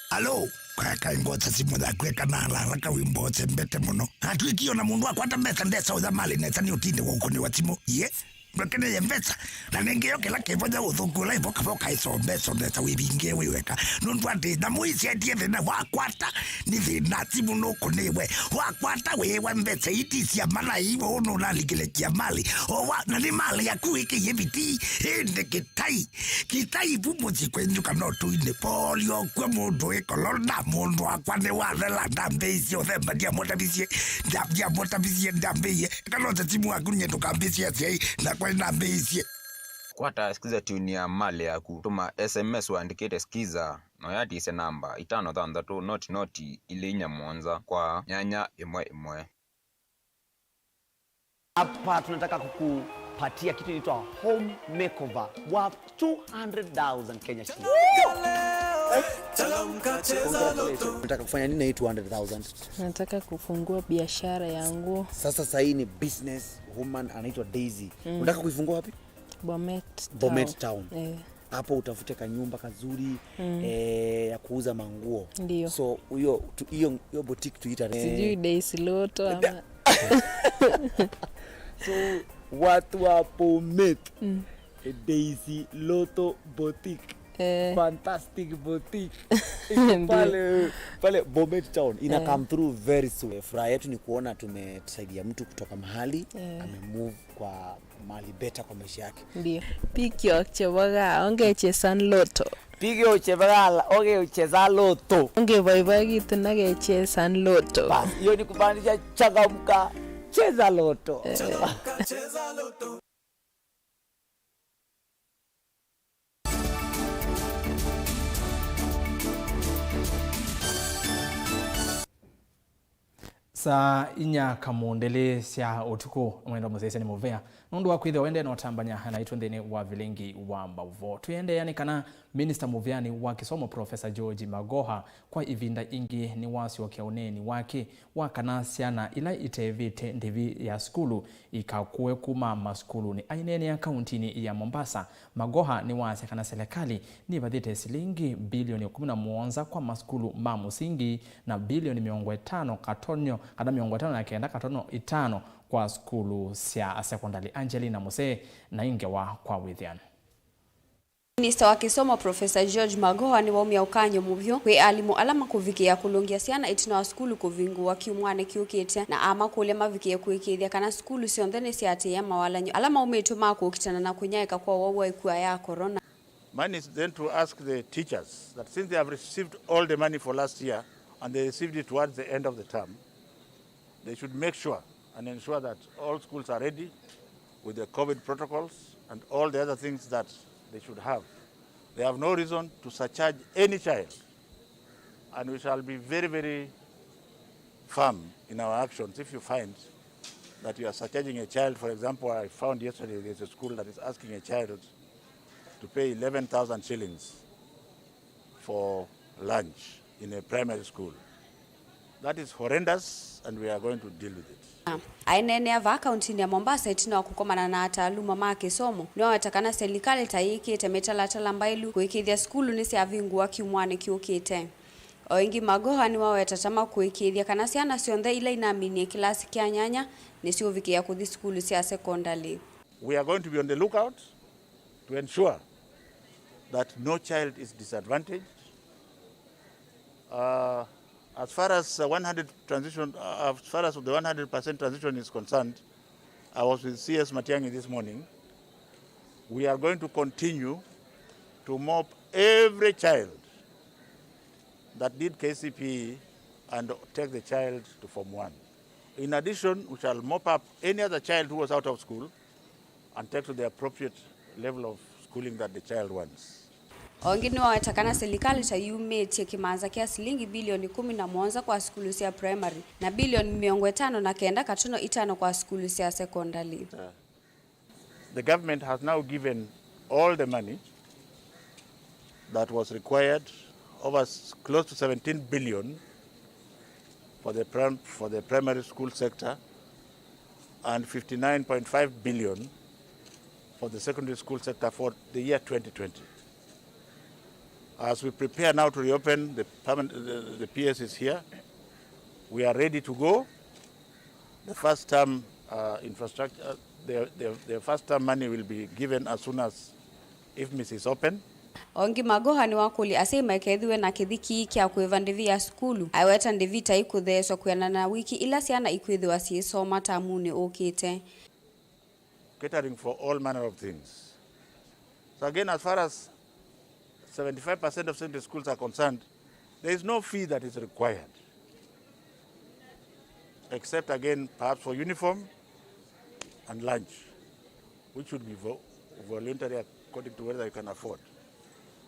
Alo, kakai ngwota simũ yaku eka na haraka wĩmbose mbete mũno. Atwĩkie ona mũndũ akwata mbesa ndesa ũya malĩ nesa nĩ ũtinde wa ũkũnĩwa simũ. Ye, ndwekeneye mbesa. Na nĩngĩ yo kĩla kĩvonya ũthũku ũla ĩvoka voka ĩsombe, sombe sa wĩvinge wĩ weka. Nũndũ atĩ nyamũ ici etie thĩna wakwata, nĩ thĩna simũ nũkũnĩwe. Wakwata wĩwa mbesa iti cia mana iwe ũnũnalikĩle kia malĩ. O wa, na nĩ malĩ yaku wĩkĩie vitii, ĩndĩ kĩtai. Kĩtai vu mũsyĩ kwenyu kana ũtũinĩ. Polio kw'o mũndũ wĩ kolona, mũndũ wakwa nĩ wathela, ndambĩĩisye ũthemba, ndiamũtavisye, nda-, ndiamũtavisye, ndambĩĩie. Kana ũte simu waku nyie ndũkambĩĩsye asyai, nakwa nĩnambĩĩisye. Kwata Skiza tune ya malĩ yaku, tũma S M S ũandĩkĩte Skiza, na ũyatisye namba itano thanthatũ noti noti ilĩ inya mũonza kwa nyanya ĩmwe ĩmwe. Hapa tunataka kukupatia kitu inaitwa home makeover worth two hundred thousand Kenya shillings. Congratulations. Unataka kufanya nini na hii two hundred thousand? Nataka kufungua biashara ya nguo. Sasa sahii ni business woman anaitwa Daisy. Mm. Unataka kuifungua wapi? Bomet Town. Bomet Town. Eh. Hapo utafute kanyumba kazuri, mm, eh, ya kuuza manguo. Ndio. So, hiyo tu-, hiyo, hiyo boutique tuita, eh, sijui Daisy Lotto ama. So, watu wa Bomet, mm, Daisy Lotto Boutique. Eh. Fantastic Boutique. Iko pale, pale Bomet Town. Ina, eh, come through very soon. Furaha yetu ni kuona tumesaidia mtu kutoka mahali, eh, amemove kwa mali better kwa maisha yake. Ndio. Pikyo cheboga, onge chesan loto. Pikyo cheboga, onge cheza loto. Onge bye bye kitu nage chesan loto. Basi, hiyo ni kumaanisha changamka, cheza loto. Eh. Changamka, cheza loto. Saa inya kamũndĩlĩ sya ũtukũ, mwendwa mũsyaĩĩsya nĩ mũvea nũndũ wa kwĩthĩwa wendee na ũtambany'a naitũ nthĩnĩ wa vilingi wa maũvoo. Twĩendeea nĩ kana minista mũvĩanĩ wa kĩsomo, Professor George Magoha, kwa ĩvinda ĩngĩ nĩwasyokia ũneeni wake wa kana syana ila itevĩte ndĩvi ya sukulu ikakũe kuma masukulunĩ. Aineenea kauntinĩ ya Mombasa, Magoha nĩwasya kana silikalĩ nĩvathĩte silingi bilioni kũmi na mũonza kwa masukulu ma mũsingi na bilioni mĩongo ĩtano katonyo, kana mĩongo ĩtano na kenda katonyo ĩtano kwa sukulu sya sekondalĩ. Angelina Musee na ĩ ngewa kwa wĩthĩano. Minista wa kĩsomo, Professor George Magoha, nĩwaumya ũkany'o mũvyũ kwĩ alimũ ala makũvikĩĩa kũlũngya syana ĩtina wa sukulu kũvingũwa kyumwanĩ kĩũkĩte, na amakũlya mavikĩe kũĩkĩĩthya kana sukulu syonthe nĩsyaatĩĩa mawalany'o ala maumĩtw'e ma kũkitana na kũnyaĩĩka kwa ũwau wa ĩkua ya corona. Mine is then to ask the teachers that since they have received all the money for last year and they received it towards the end of the term, they should make sure and ensure that all schools are ready with the COVID protocols and all the other things that they should have. They have no reason to surcharge any child, and we shall be very, very firm in our actions if you find that you are surcharging a child. For example, I found yesterday there's a school that is asking a child to pay eleven thousand shillings for lunch in a primary school. That is horrendous and we are going to deal with it. Aineenea vaa kauntinĩ ya Mombasa ĩtina wa kũkomana na ataaluma ma kĩsomo, nĩwaweta kana silikalĩ ta yĩkĩte mĩtalatala mbaĩlu kũĩkĩĩthya sukulu nĩsyavingũwa kyumwanĩ kĩũkĩte. O ĩngĩ, Magoha nĩwaweta tama kũĩkĩĩthya kana syana syonthe ila inaminie kĩlasi kya nyanya nĩsyũvikĩĩa kũthi sukulu sya sekondalĩ. We are going to be on the lookout to ensure that no child is disadvantaged. Uh, as far as uh, one hundred transition, uh, as far as the one hundred percent transition is concerned, I was with C S Matiang'i this morning. We are going to continue to mop every child that did K C P E and take the child to Form one. In addition, we shall mop up any other child who was out of school and take to the appropriate level of schooling that the child wants. O ĩngĩ nĩwaweta kana silikalĩ ta yumĩtye kĩmanza kya silingi bilioni kũmi na mũonza kwa sukulu sya primary na bilioni mĩongo ĩtano na kenda katono itano kwa sukulu sya sekondalĩ. The government has now given all the money that was required, over s- close to seventeen billion for the prim- for the primary school sector and fifty-nine point five billion for the secondary school sector for the year twenty twenty. As we prepare now to reopen the, permanent, the, the P S is here, we are ready to go. The first term uh, infrastructure, the, the, the first term money will be given as soon as I F M I S is open. O ĩngĩ, Magoha nĩwakũlya asyai maikethĩwe na kĩthikii kya kũĩva ndĩvi ya sukulu, aiweta ndĩvi ta ikũtheeswa kwĩanana na wiki ila syana ikwĩthĩwa syĩsoma tamunĩ ũkĩte. Catering for all manner of things. So again, as far as seventy-five percent of secondary schools are concerned, there is no fee that is required, except again perhaps for uniform and lunch, which should be vo- voluntary according to whether you can afford.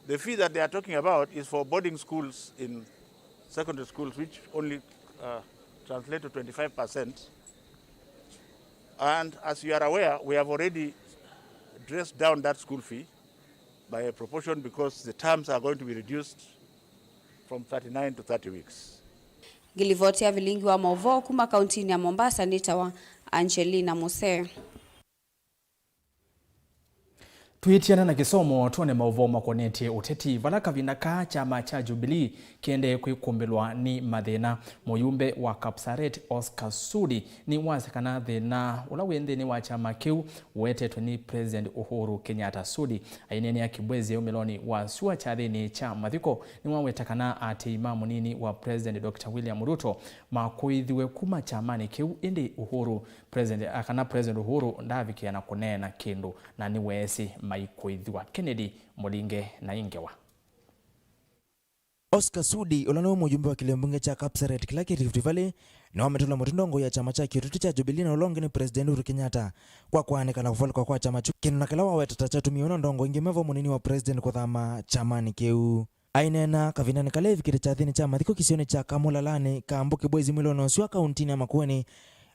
The fee that they are talking about is for boarding schools in secondary schools, which only uh, translate to twenty-five percent. And as you are aware, we have already dressed down that school fee by a proportion because the terms are going to be reduced from thirty-nine to thirty weeks. Ngilivoti ya vilingi wa maũvoo kuma kauntinĩ ya Mombasa nĩtawa Angelina Musee. Twĩtiana na kĩsomo, twone maũvoo makonetye ũteti. Vala kavinda kaa kyama kya Jubilee kĩendee kwĩkũmbĩlwa nĩ mathĩna, mũyumbe wa Kapsaret Oscar Sudi nĩwasya kana thĩna ũla wĩ nthĩnĩ wa kyama kĩu ũetetwe nĩ President Uhuru Kenyatta. Sudi aineenea Kibwezi ũmĩlonĩ wa sua kyathĩnĩ kya mathiko nĩwaweta kana aatĩĩi ma mũnini wa President Doctor William Ruto makũĩthiwe kuma kyamanĩ kĩu, ĩndĩ Uhuru President, kana President Uhuru ndaavikĩa na kũneena kĩndũ na nĩweesĩ maikũĩthiwa. Kennedy Mũlinge na ĩ ngewa. Oscar Sudi, ũla nĩwe mũyumbe wa kĩlio mbunge kya Kapsaret kĩla kĩ Rift Valley, nĩwametũla mũtĩ ndongoi ya kyama kya kĩũteti kya Jubilee na ũla ũngĩ nĩ President Uhuru Kenyatta kwa kwaanĩka na kũvalũka kwa kyama kyu, kĩndũ na kĩla waweta ta kyatumie ũna ndongoi ingĩ me vo mũnini wa President kũthama kyamanĩ kĩu. Aineena kavindanĩ kala evikĩte kyathĩnĩ kya mathiko kĩsionĩ kya Kamũlalanĩ, Kambũ Kĩbwezi, mwĩlonĩ ũsu wa kauntinĩ ya Makueni,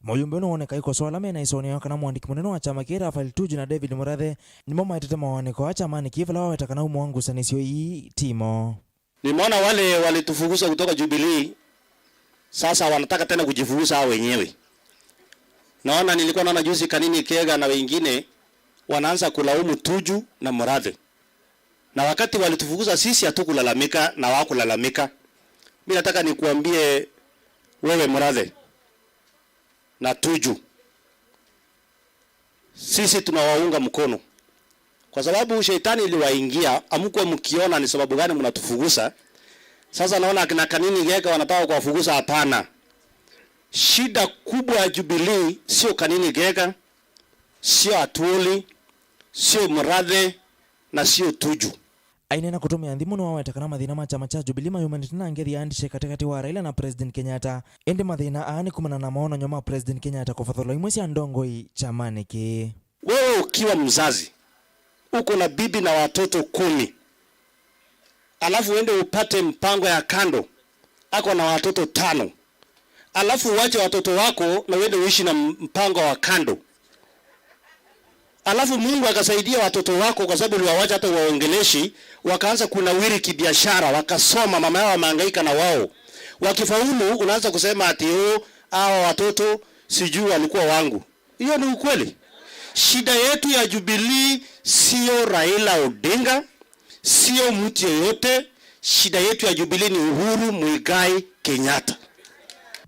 mũyumbe ũũ nĩwoneka aikosoa ala mena ĩsoneo kana mũandĩki mũnene wa kyama kĩĩ Raphael Tuju na David Mũrathe nĩmo maetete mawanĩko aa kyamanĩ kĩĩ, vala waweta kana umo wa ngusanĩsyo ii timo. Nimeona wale walitufukuza kutoka Jubilee, sasa wanataka tena kujifukuza hao wenyewe. Naona, nilikuwa naona juzi Kanini Kega na wengine wanaanza kulaumu Tuju na Murathe. Na wakati walitufukuza sisi hatukulalamika na hawakulalamika. Mimi nataka nikuambie wewe Murathe na Tuju, sisi tunawaunga mkono. Kwa sababu shetani iliwaingia, hamkuwa mkiona ni sababu gani mnatufukuza. Sasa naona akina Kanini Kega wanataka kuwafukuza, hapana. Shida kubwa ya Jubilee sio Kanini Kega, sio Atwoli, sio Murathe, na sio Tuju. Aineena kũtũmĩa nthimũ, nĩwaweta kana mathĩna ma kyama kya Jubilee mayumanĩte na ngethi ya handshake katĩkatĩ wa Raila na President Kenyatta, ĩndĩ mathĩna aa nĩ kumana na mawonany'o ma President Kenyatta kũvathũla imwe sya ndongoi kyamanĩ kĩĩ. Wewe ukiwa mzazi, uko na bibi na watoto kumi, alafu uende upate mpango ya kando, ako na watoto tano, alafu uache watoto wako na uende uishi na m-, mpango wa kando. Alafu Mungu akasaidia watoto wako, kwa sababu uliwawacha hata waongeleshi, wakaanza kunawiri kibiashara, wakasoma, mama yao amehangaika na wao. Wakifaulu, unaanza kusema ati, "Oh, hawa watoto sijui walikuwa wangu." Hiyo ni ukweli. Shida yetu ya Jubilee sio Raila Odinga, sio mtu yoyote. Shida yetu ya Jubilee ni Uhuru Muigai Kenyatta.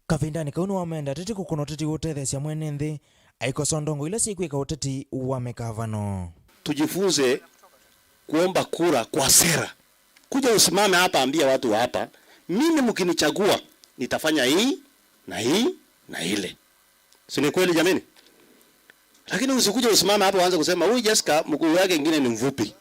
Kavindanĩ kau nĩwamenda ateti kũkũna ũteti wa ũtetheesya mwene nthĩ, aikosoa ndongo ila syĩkwĩka ũteti wa mĩkavano. Tujifunze kuomba kura kwa sera. Kuja usimame hapa, ambia watu wa hapa, "Mimi mkinichagua, nitafanya hii na hii na ile." Si ni kweli jameni? Lakini usikuje usimame hapa uanze kusema, "Huyu Jessica mguu yake ingine ni mfupi.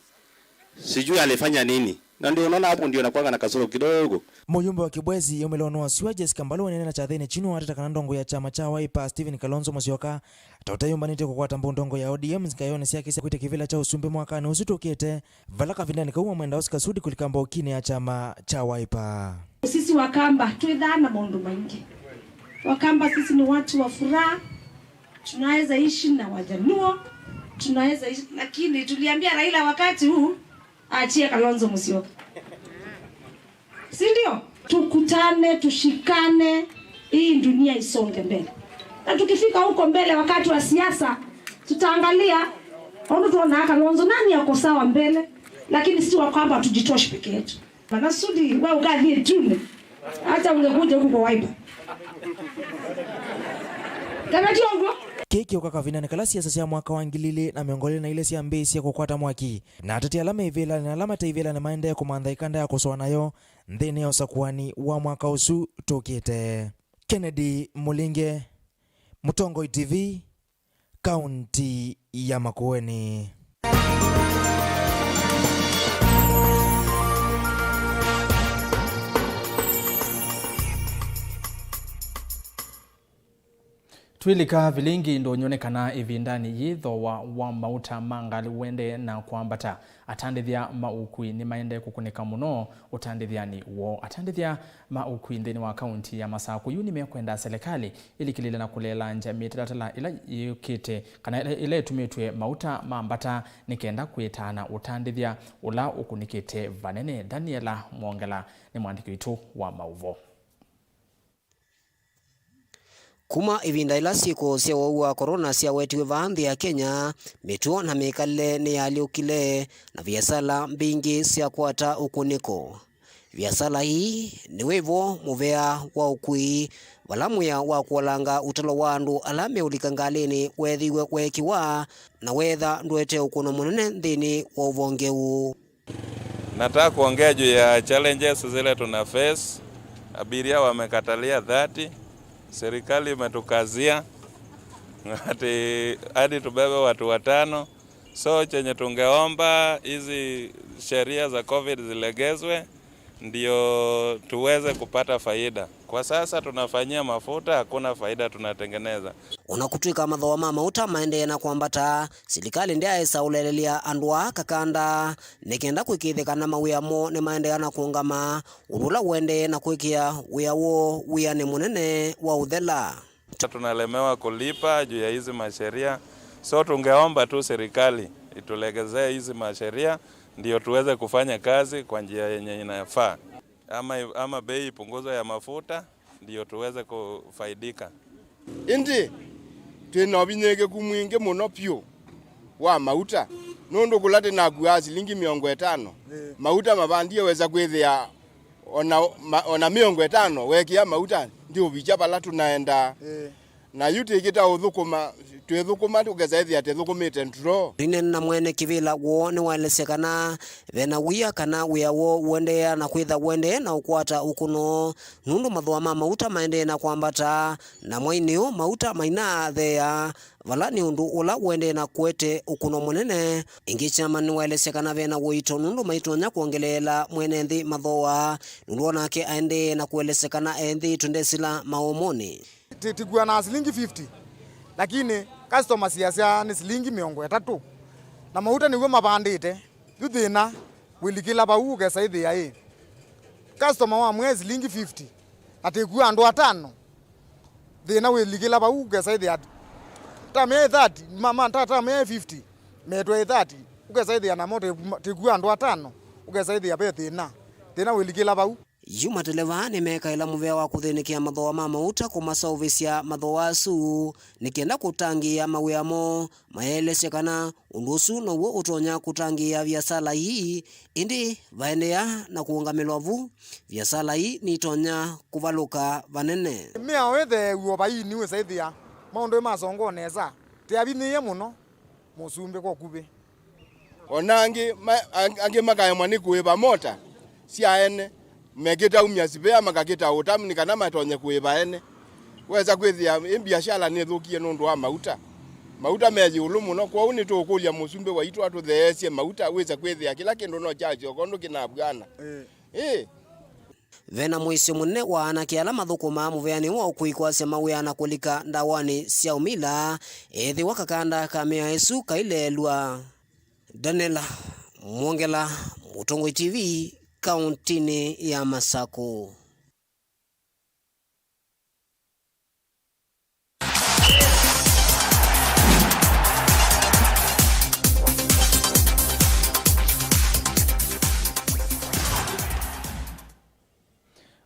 Sijui alifanya nini." Na ndio unaona hapo ndio nakuanga na kasoro kidogo. Mũyumbe wa Kibwezi, yumĩlwa nĩ wa sua Jessica Mbalu, wanene na kyathĩnĩ kyu nĩwateta kana ndongo ya kyama kya Wiper, Stephen Kalonzo Musyoka, ta ũteyũmbanĩtye kũkwata mbũndongo ya O D M nzikaĩonĩ syake sya kwĩtya kĩvĩla kya ũsumbĩ mwakanĩ ũsu tũkĩte, vala kavindanĩ kau wamwenda Oscar Sudi kũlika mbokinĩ ya kyama kya Wiper. Sisi Wakamba twĩthaa na maũndũ maingĩ. Wakamba sisi ni watu wa furaha. Tunaweza ishi na Wajaluo, tunaweza ishi, lakini tuliambia Raila wakati huu aachie Kalonzo Musyoka. Si ndio? Tukutane, tushikane, hii dunia isonge mbele. Na tukifika huko mbele, wakati wa siasa, tutaangalia, ona tuona Kalonzo nani ako sawa mbele, lakini sisi Wakamba hatujitoshi peke yetu. Mana Sudi, we ũkathiĩ June, hata ungekuja huku kwa Wiper. Kana ti ũguo? Kĩĩ kĩũka kavindanĩ kala siasa sya mwaka wa ngili ilĩ na mĩongo ĩlĩ na ilĩ syambĩĩsye kũkwata mwaki, na ateti ala me ivĩlanĩ na ala mate ivĩlanĩ maendee kũmantha ĩkanda ya kũsoa nayo nthĩnĩ ya ũsakuani wa mwaka ũsu tũkĩte. Kennedy Mũlinge, Mũtongoi T V, kaunti ya Makueni. Twĩlika vilingi ndũnyũ nĩ kana ĩvindanĩ yĩĩ thooa wa mauta ma ngalĩ ũendee na kwambata. Atandĩthya ma ũkui nĩmaendee kũkũnĩka mũno ũtandĩthyanĩ woo. Atandĩthya ma ũkui nthĩnĩ wa kaunti ya Masakũ yu nĩmekwenda selekalĩ ĩlikĩlĩle na kũleelangya mĩtalatala ĩla yĩũkĩte kana ĩla, ĩla ĩtumĩtw'e mauta ma mbata nĩ kenda kwĩtaana ũtandĩthya ũla ũkũnĩkĩte vanene. Daniela Mwongela nĩ mwandĩki witũ wa maũvoo. Kuma ĩvinda ĩla syĩko sya ũwau wa corona syawetiwe vaa nthĩ ya Kenya, mĩtuo na mĩkalĩle nĩyalyũkile, na viasala mbingĩ syakwata ũkunĩko. Viasala ii nĩ wĩvo mũvea wa ũkui, vala mwĩa wa kũolanga ũtalo wa andũ ala meũlika ngalĩnĩ weethĩiwe weekĩwa, na weetha ndũete ũkũno mũnene nthĩnĩ wa ũvonge ũũ. Nataka kuongea juu ya challenges zile tuna face. Abiria wamekatalia thirty, serikali imetukazia ati hadi tubebe watu watano. So chenye tungeomba, hizi sheria za covid zilegezwe ndio tuweze kupata faida. Kwa sasa tunafanyia mafuta, hakuna faida tunatengeneza. Ona kũtw'ĩka mathooa ma mauta maendee na kwambata, silikalĩ ndyaĩsa ũlelelya andũ aa kakanda nĩ kenda kũĩkĩĩthya kana mawĩa moo nĩmaendeea na kũũngama, ũndũ ũla ũendee na kwĩkĩa wĩa woo wĩanĩ mũnene wa ũthela. Tunalemewa kulipa juu ya hizi masheria. So tungeomba tu serikali itulegezee hizi masheria ndio tuweze kufanya kazi kwa njia yenye inafaa. Ama, ama bei ipunguzwe ya mafuta ndio tuweze kufaidika. Ĩndĩ twĩ na ũvinyĩĩkĩku mwingĩ mũno vyũ wa mauta, nũndũ kũla tĩnakuaa silingi mĩongo ĩtano, mauta mavandie wesa kwĩthĩa ona, ma, ona mĩongo ĩtano weekĩa mauta ndiũvikya vala tũnaendaa. Na yu tĩkĩta ũthũkũma, twĩthũkũma tũkesa ĩthĩa tĩthũkũmĩte draw. Ĩneena na mwene kĩvĩla woo nĩwaelesya kana ve na wia kana wĩa woo ũendeea na kwĩtha ũendee na ũkwata ũkũno, nũndũ mathooa ma mauta maendee na kwambata, na mwainĩ ũũ mauta mainaatheea, vala nĩ ũndũ ũla ũendee na kũete ũkũno mũnene. Ĩngĩ, chairman nĩwaelesya kana ve na ũito nũndũ maitonya kwongeleela mwene nthĩ mathooa, nũndũ onake aendee na kũelesya kana ene nthĩ tũndesĩla maomonĩ. Ti-, tikuanaa silingi fifty, lakini customer siasya nĩ silingi mĩongo ĩtatũ, na mauta nĩw'o mavandĩte. Yu thĩna wĩlikĩla vau, ũkesa ĩthĩa ĩ customer wamwĩa silingi fifty na tĩkua andũ atano. Thĩna wĩlikĩla vau, ũkesa ĩthĩa tamea ĩ thirty, ma, ma, ta, tamea ĩ fifty, metwa ĩ thirty, ũkesa ĩthĩa namo tĩkua andũ atano, ũkesa ĩthĩa ve thĩna. Thĩna wĩlikĩla vau. Yu mateleva nĩmekaĩla mũvea wa kũthĩnĩkĩa mathooa ma mauta kũmaseũvĩsya mathooa asu nĩ kenda kũtangĩĩa mawĩa moo, mayaelesya kana ũndũ ũsu now'o ũtonya kũtangĩĩa viasala ii, ĩndĩ vaendeea na kũũngamĩlwa vu, viasala ii nitonya kũvalũka vanene. Mĩao ĩtheew'e o vaini wĩsa ĩthĩa maũndũ nĩmasongoo nesa, tĩavinyĩĩe mũno mũsumbĩ kwa ũkuvĩ. O na angĩ ma-, ang-, angĩ makaemwa nĩ kũĩva mota sya ene, mekĩtaumya sivea makakĩta ũtami nĩ kana matonye kũĩva ene. Wesa kwĩthĩa ĩ mbiasala nĩthũkie nũndũ wa mauta. Mauta me ĩũlũ mũno, kwoou nĩtũũkũlya mũsumbĩ waitũ atũtheesye mauta, wĩse kwĩthĩa kĩla kĩndũ no kyasyoka ũndũ kĩnavw'ana. Ĩĩ. Ve na mũisyo mũnene wa anake ala mathũkũmaa mũveanĩ wa ũkui kwasya mawĩa na kũlika ndawanĩ sya ũmila, ethĩwa kakanda ka mĩao ĩsu kaileelw'a. Daniel Mwongela, Mũtongoi T V, kauntinĩ ya Masakũ.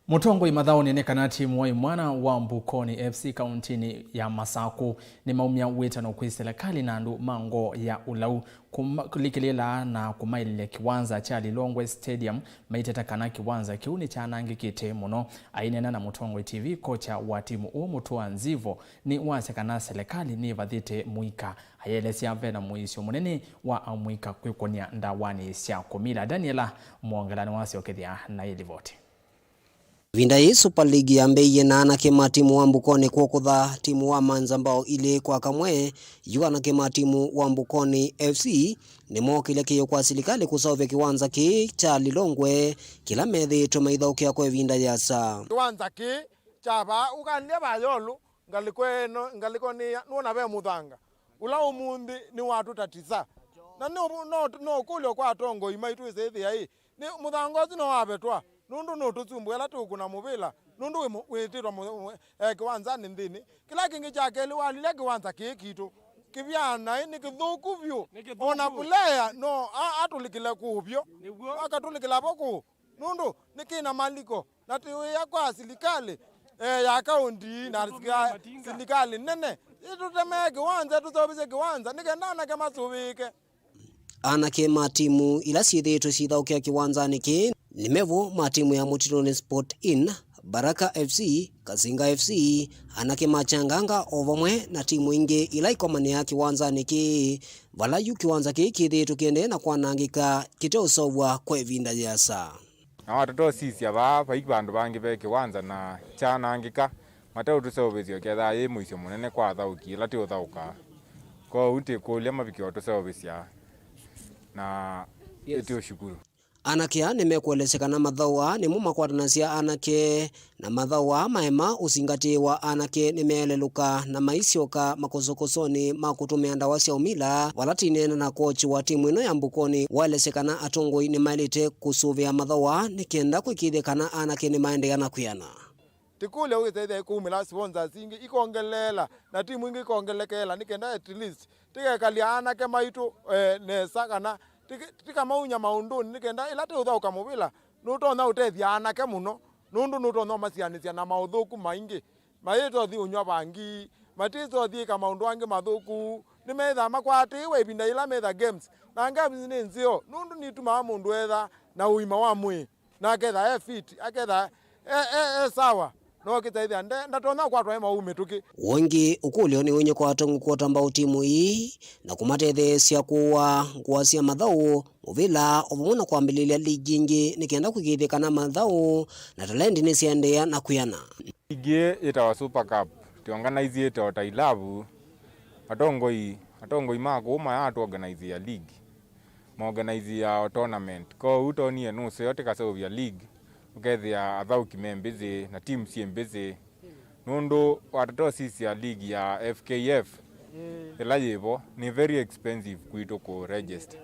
Mũtongoi mathaũnĩ nĩ kana timu wa imwana wa Mbukoni F C kauntinĩ ya Masakũ nĩmaumya wĩtano kwĩ silikalĩ na andũ ma ngoo ya ũlau kũma-, kũlikĩlĩla na kũmaĩlĩlya kĩwanza kya Lilongwe Stadium, maiteta kana kĩwanza kĩu nĩkyanangĩkĩte mũno. Aineena na Mũtongoi T V, kocha wa timu ũũ Mũtũa Nzivo nĩwasya kana silikalĩ nĩvathĩte mũika. Ayelesya ve na mũisyo mũnene wa amũika kwĩkũnĩa ndawanĩ sya kũmila. Daniela Mwongela nĩwasyokethya na ĩ livoti. Ĩvinda yĩĩ Super League yambĩĩie na anake ma timu wa Mbukoni kũkũtha timu wa Manza mbao ilĩ kwa kamwe. Yu anake ma timu wa Mbukoni F C nĩmookĩlya kĩĩo kwa silikalĩ kũseũvya kĩwanza kĩĩ kya Lilongwe kĩla methĩĩtwe maithaũkĩa kwa ĩvinda yĩasa. Kĩwanza kĩĩ kya vaa ũkalya vayolũ ngalĩko ĩno, ngalĩko nĩya, nũona ve mũthanga ũla ũmũnthĩ nĩwatũtatisa. Na no, no, no ũkũlyo kwa atongoi maitũ ĩsĩthĩa ĩ, nĩ mũthanga ũsu no wavetwa, nũndũ nũtũsumbũa ĩla tũkũna mũvĩla, nũndũ wĩ mũ-, wĩtĩtwa mũ-, mũ-, eh, kĩwanzanĩ nthĩnĩ. Kĩla kĩngĩ kya kelĩ, walilya kĩwanza kĩĩ kitũ kĩvyana ĩ nĩ kĩthũku vyũ. Nĩ kĩthũku. Ona vulea no a-, atũlĩkĩle kũũvyũ. Nĩw'o. Akatũlĩkĩla vo kũũ. Nũndũ nĩ kĩ na maliko, na tũĩa kwa silikalĩ, eh, ya kaũnti na sika-, silikalĩ nene, ĩtũtemee kĩwanza, ĩtũseũvĩsye kĩwanza, nĩ kenda anake masũvĩĩke. Anake ma timu ila syĩthĩĩtwe syĩthaũkĩa kĩwanzanĩ kĩĩ nĩ Mevo ma timu ya Mũtitũnĩ Sport Inn, Baraka F C, Kasinga F C, anake ma Changanga o vamwe na timu ingĩ ila ikomanĩaa kĩwanzanĩ kĩĩ, vala yu kĩwanza kĩĩ kĩthĩĩtwe kĩendee na kwanangĩka kĩteũseũvw'a kwa ĩvinda yĩasa. Na watata ũsisya vaa, vai vandũ vangĩ ve kĩwanza na kyanangĩka, mateũtũseũvĩsya ũkethĩwa yĩ mũisyo mũnene kwa athaũki ĩla tĩũthaũkaa. Kwoou twĩkũlya mavike ũtũseũvĩsya na ĩtĩũshukuru. Anake aa nĩmekũelesya kana mathaũ aa nĩmo makwatanasya anake, na mathaũ aa maema ũsingatĩĩwa, anake nĩmeelelũka na maisyoka makosokosonĩ ma kũtũmĩa ndawa sya ũmila, vala tũineena na kochi wa timũ ĩno ya Mbukoni waelesya kana atongoi nĩmaĩlĩte kũsũvĩa mathaũ aa nĩ kenda kũĩkĩĩthya kana anake nĩmaendeea na kwĩana. Tĩkũlya ũkĩtethya kũumĩla sponsors ingĩ ikongeleela na timu ingĩ ikongelekeela nĩ kenda at least tĩkekalya anake maitũ, eh, nesa kana tĩke-, tĩkamaunya maũndũnĩ nĩ kenda ĩla tĩũthaũka mũvĩla nũtonya ũtethya anake mũno nũndũ nũtonya ũmasianĩsya na maũthũku maingĩ. Mayĩtothi ũnyw'a vangi, matĩtothi ĩka maũndũ angĩ mathũku, nĩmethaa makwatĩĩwe ĩvinda yĩla metha games. Na games nĩ nzeo nũndũ nitumaa mũndũ etha na ũima wa mwĩĩ. Na aketha e fit, aketha e, e, e sawa, no kĩtethya nde, ndatonya kwatwa e mauu mĩtũkĩ. Ũngĩ ũkũlyo nĩ ũnyie kwa atongoi kwota mbau timu ii na kũmatetheesya kũũa ngũa sya mathaũ, mũvĩla, o vamwe na kwambĩlĩlya ligi ĩngĩ nĩ kenda kũĩkĩĩthya kana mathaũ na talendi nĩsyaendeea na kwĩana. Ligi ĩĩ yĩtawa Super Cup, tũorganize ĩte o ta ilavu. Atongoi, atongoi ma kũu mayatũorganize ya ligi. Maorganize ya tournament. Kwoou tonie nũseo tĩkaseũvya league, ũkethĩa athaũki me mbĩsĩ na team syĩ mbĩsĩ. Nũndũ watata ũsisya league ya F K F ĩla yĩvo, nĩ very expensive kwitũ kũ register.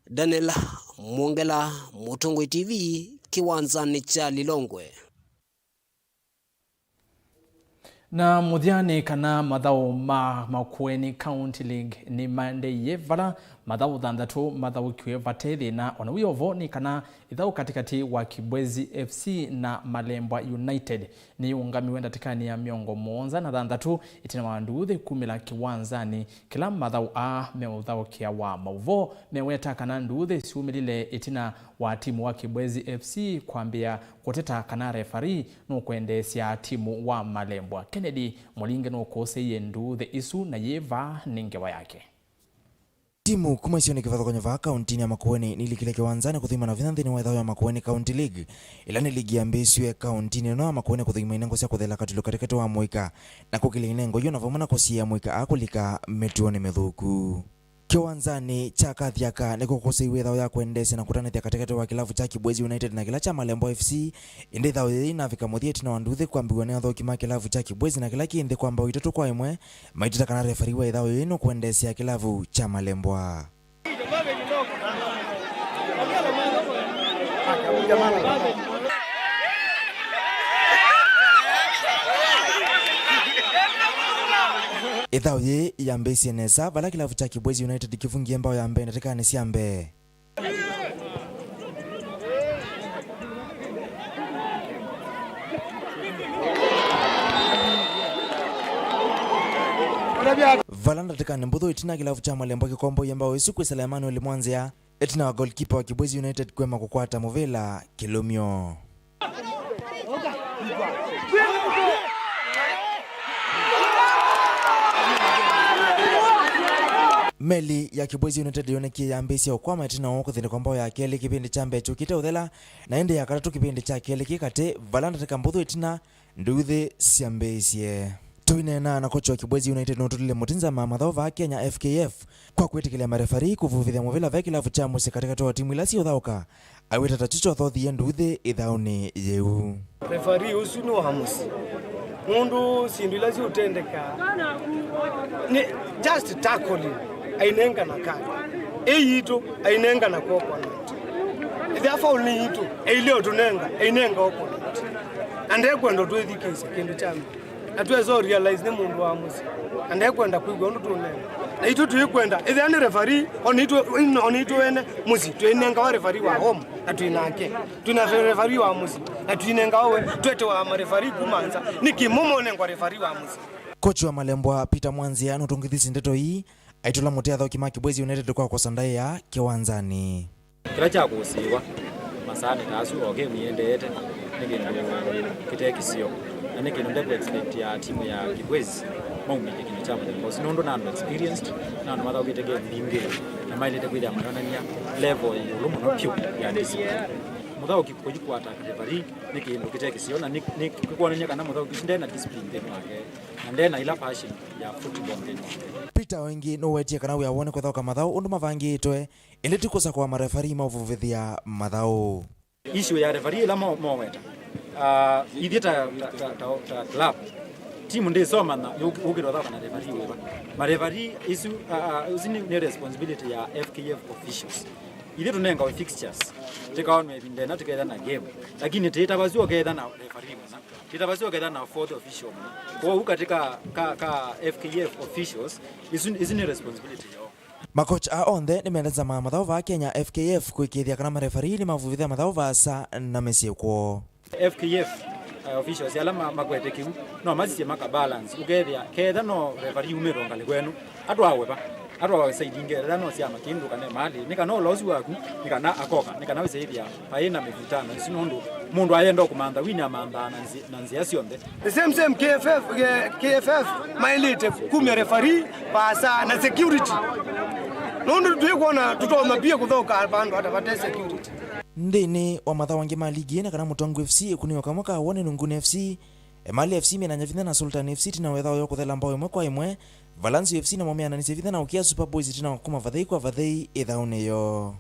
Daniel Mwongela, Mũtongoi T V, kĩwanzanĩ kya Lilongwe. Na mũthya nĩ kana mathaũ ma Makueni County League nĩmaendeeie, vala mathaũ thanthatũ mathaũkiwe vate thĩna. O na wĩ o vo, nĩ kana ĩthaũ katĩkatĩ wa Kibwezi F C na Malembwa United nĩyĩũngamiwe ndatĩkanĩ ya mĩongo mũonza na thanthatũ ĩtina wa nduuthĩ kumĩla kĩwanzanĩ kĩla mathaũ aa meũthaũkĩa. Wa maũvoo meweta kana nduuthĩ syumĩlile ĩtina wa timu wa Kibwezi F C kwambĩĩa kũteta kana refarii nũkwendeesya timu wa Malembwa. Kennedy Mũlinge nũkũsĩie nduuthĩ isu na yĩ vaa nĩ ngewa yake. Timu kuma isionĩ kĩvathũkany'o vaa kauntinĩ ya Makueni nilikile kĩwanzanĩ kũthima na vinya nthĩnĩ wa ĩthaũ ya Makueni County League, ĩla nĩ ligi yambĩĩsw'e kauntinĩ ĩno ya Makueni kũthima inengo sya kũthela katulũ katĩkatĩ wa mũika na kũkĩlya inengo yu na vamwe na kũsiĩĩa mũika aa kũlika mĩtuonĩ mĩthũku. Kĩwanzanĩ kya Kathiaka nĩkũkũsĩiwe ĩthaũ ya kwendeesya na kũtanĩthya katĩkatĩ wa kĩlavu kya Kibwezi United na kĩla kya Malembwa F C, ĩndĩ ĩthaũ yĩĩ yĩnavika mũthya ĩtina wa nduuthĩ kwambĩw'a nĩ athaũki ma kĩlavu kya Kibwezi na kĩla kĩ nthĩ kwa mbau itatũ kwa ĩmwe, maiteta kana refarii wa ĩthaũ yĩĩ nũkwendeesya kĩlavu kya Malembwa. Ĩthaũ yĩĩ yambĩĩsye nesa vala kĩlavu kya Kibwezi United kĩvungie mbao ya mbee ndatĩkanĩ sya mbee. Vala ndatĩkanĩ mbũthũ ĩtina kĩlavu kya Malembwa kĩkomboie mbao ĩsu kwĩsĩla Emmanuel Mwanzĩa, ĩtina wa goalkeeper wa Kibwezi United kũema kũkwata mũvĩla kĩlũmyo. Meli ya Kibwezi United yonekie yambĩĩsye ũkwama ĩtina wa kũthĩnĩkwa mbao ya kelĩ kĩvĩndĩ kya mbee kyũkĩte ũthela, na ĩndĩ ya katatũ kĩvĩndĩ kya kelĩ kĩ katĩ, vala ndatĩka mbũthũ ĩtina, nduuthĩ syambĩĩsye. Tũineena na kochi wa Kibwezi United nũtũlile mũtinza ma mathaũ vaa Kenya F K F kwa kwĩtĩkĩlya marefarii kũvuvĩthya mũvĩla ve kĩlavu kya mũsyĩ katĩkatĩ wa timu ila siũthaũka, aweta ta kyu kyothothie nduuthĩ ĩthaũnĩ yĩu. Refarii ũsu nĩ wa mũsyĩ. Nũndũ syĩndũ ila siũtendeka nĩ just tackling, ainengana kadi. Ĩ yitũ, ainengana coconut. Ĩthĩa foul nĩ yitũ, ĩilye ũtũnenga, ĩinenga opponent. Na ndekwenda ũtwĩthikĩĩsya kĩndũ kya mbee. Na twesa ũ realize nĩ mũndũ wa mũsyĩ. Na ndekwenda kwĩw'a ũndũ tũnenga. Na itũ twĩkwenda, ĩthĩa nĩ referee, ona itũ, ona itũ ene mũsyĩ, twĩnengawa referee wa home, na twĩ nake. Twĩna referee wa mũsyĩ, na twĩnengawa we, twetewa mareferee kuma nza. Nĩkĩ mũmonengwa referee wa mũsyĩ? Kochi wa Malembwa, Peter Mwanzĩa, nũtũngĩthisye ndeto ii, aitũla mũtĩ athaũki ma Kibwezi United kwa kwosa ndaĩa kĩwanzanĩ. Kĩla kya kũsĩĩwa masaanĩ ta asu, o game ĩendeete, nĩ kĩndũ kĩte kĩseo, na nĩ kĩndũ ndekũ expect ya timu ya Kibwezi maumĩlye kĩndũ kya mũthemba ũsu, nũndũ nĩ andũ experienced, nĩ andũ mathaũkĩte game mbingĩ, na maĩlĩte kwĩthĩa mayonany'a level ĩĩ ĩũlũ mũno vyũ ya discipline. Mũthaũki kũthi kũataka referee nĩ kĩndũ kĩte kĩseo, na nĩ, nĩ kĩkwonany'a kana mũthaũki ũsu nde na discipline nthĩnĩ wake, na nde na ĩla passion ya football nthĩnĩ wake. Victor o ĩngĩ nũwetie kana wĩa woo nĩ kũthaũka mathaũ ũndũ mavangĩtwe, ĩndĩ ti kũsakũa marefarii ma ũvuvĩthya mathaũ. Issue ya referee ĩla mo-, moweta. Ah, ithyĩ ta, ta, ta, ta, ta club, timu ndĩsomana yũk-, yũkĩte ũthaũka na referee wĩva. Mareferee isu, ah, ah, isu nĩ, nĩ responsibility ya F K F officials. Ithyĩ tũnengawe fixtures, tĩkaonwe ĩvinda ĩna tĩketha na game. Lakini tĩtavasyo ũketha na referee mũna. Tĩtavasyo ũketha na fourth official mũna. Kwoou katĩ ka, ka, ka F K F officials, isu, isu nĩ responsibility yoo. Makocha aa onthe nĩmelesamaa mathaũ vaa Kenya F K F kũĩkĩĩthya kana marefarii nĩmavuvĩthya mathaũ vaasa na mĩsyĩ kwoo. F K F, eh, officials ala ma-, makwete kĩu, no masisye maka balance. Ũkethĩa, ketha no referee umĩtwe ngalĩko ĩno, atwawe va? Atwawe side ingĩ, etha no syama kĩndũ kana malĩ, nĩ kana ũla ũsu waku, nĩ kana akoka, nĩ kana wĩsaĩthya vaĩ na mĩvutano ĩsu, nũndũ mũndũ ayenda kũmantha wini amanthaa na nzĩ-, na nzĩa syonthe. The same, same K F F, eh, K F F maĩlĩte kumya referee vaasa na security. Nũndũ twĩkwona tũtonya pia kũthaũka vandũ hata vate security. Nthĩnĩ wa mathaũ angĩ ma ligi ĩĩ, nĩ kana Mũtongu F C ĩkunĩo kamwe ka wone Nunguni F C, Emali F C menanya vinya na Sultan F C ĩtina wa ĩthaũ yoo kũthela mbao ĩmwe kwa ĩmwe, Valancio F C namo meananisye vinya na Ũkĩa Super Boys ĩtina wa kuma vathei kwa vathei ĩthaũnĩ yoo.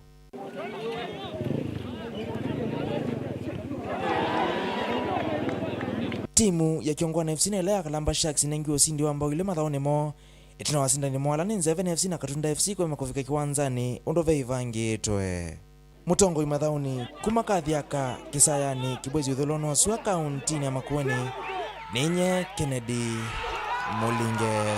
Timu ya Kyongwana F C na ĩla ya Kalamba Sharks ĩnengiwe ũsindi wa mbao ilĩ mathaũnĩ moo, ĩtina wa asindani moo ala nĩ Nzeveni F C na Katunda F C kũema kũvika kĩwanzanĩ ũndũ veĩvangĩtwe. Mũtongoi mathaũnĩ kuma Kathyaka Kĩsayanĩ, Kĩbwezi Ũthũlo Nosua kauntinĩ ya Makueni, nĩ nye Kennedy Mũlinge.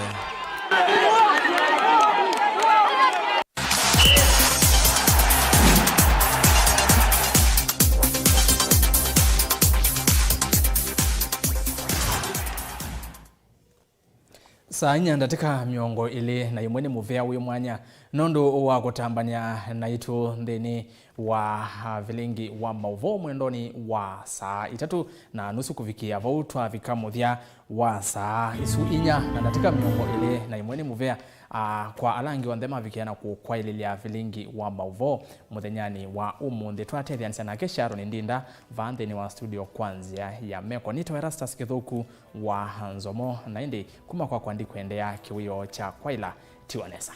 Saa inya ndatĩka mĩongo ĩlĩ na ĩmwe nĩ mũvea wĩ mwanya nũndũ wa kũtambany'a naitũ nthĩnĩ wa, ah, vilingi wa maũvoo mwendonĩ wa saa itatũ na nusu kũvikĩa vau twavika mũthya wa saa isu inya na ndatĩka mĩongo ĩlĩ na ĩmwe nĩ mũvea, ah, kwa ala angĩ onthe mavikĩa na kũkwaĩlĩlya vilingi wa maũvoo mũthenyanĩ wa ũmũnthĩ. Twatethyanisya nake Sharon Ndinda vaa nthĩnĩ wa studio kwa nzĩa ya meko. Nĩtawa Erastus Kĩthũku wa Nzomo, na ĩndĩ kuma kwakwa ndikwendeea kĩwĩoo kya kwaĩla. Tiwa nesa.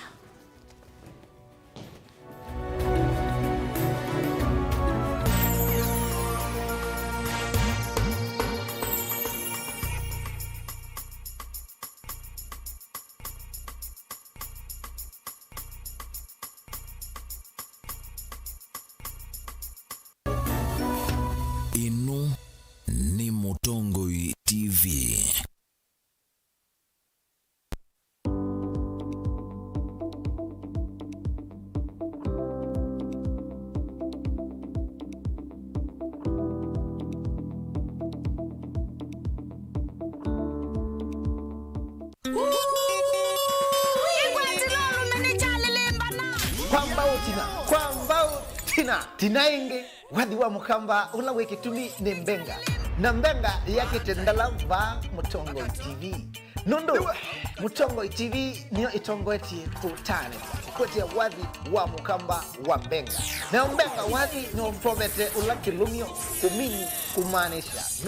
Ĩno nĩ Mũtongoi T V. Kwa mbau tina, kwa mbau tina, tina ĩngĩ. Wathi wa Mũkamba ũla wĩ kĩtumi nĩ Mbenga, na Mbenga yakĩte ndala vaa Mũtongoi T V. Nũndũ Mũtongoi T V nĩyo ĩtongoetye kũtanĩthya kũkwetya wathi wa Mũkamba wa Mbenga. Nayo Mbenga wathi nĩyo ũvovete ũla kĩlũmyo kũmini, kumaanisha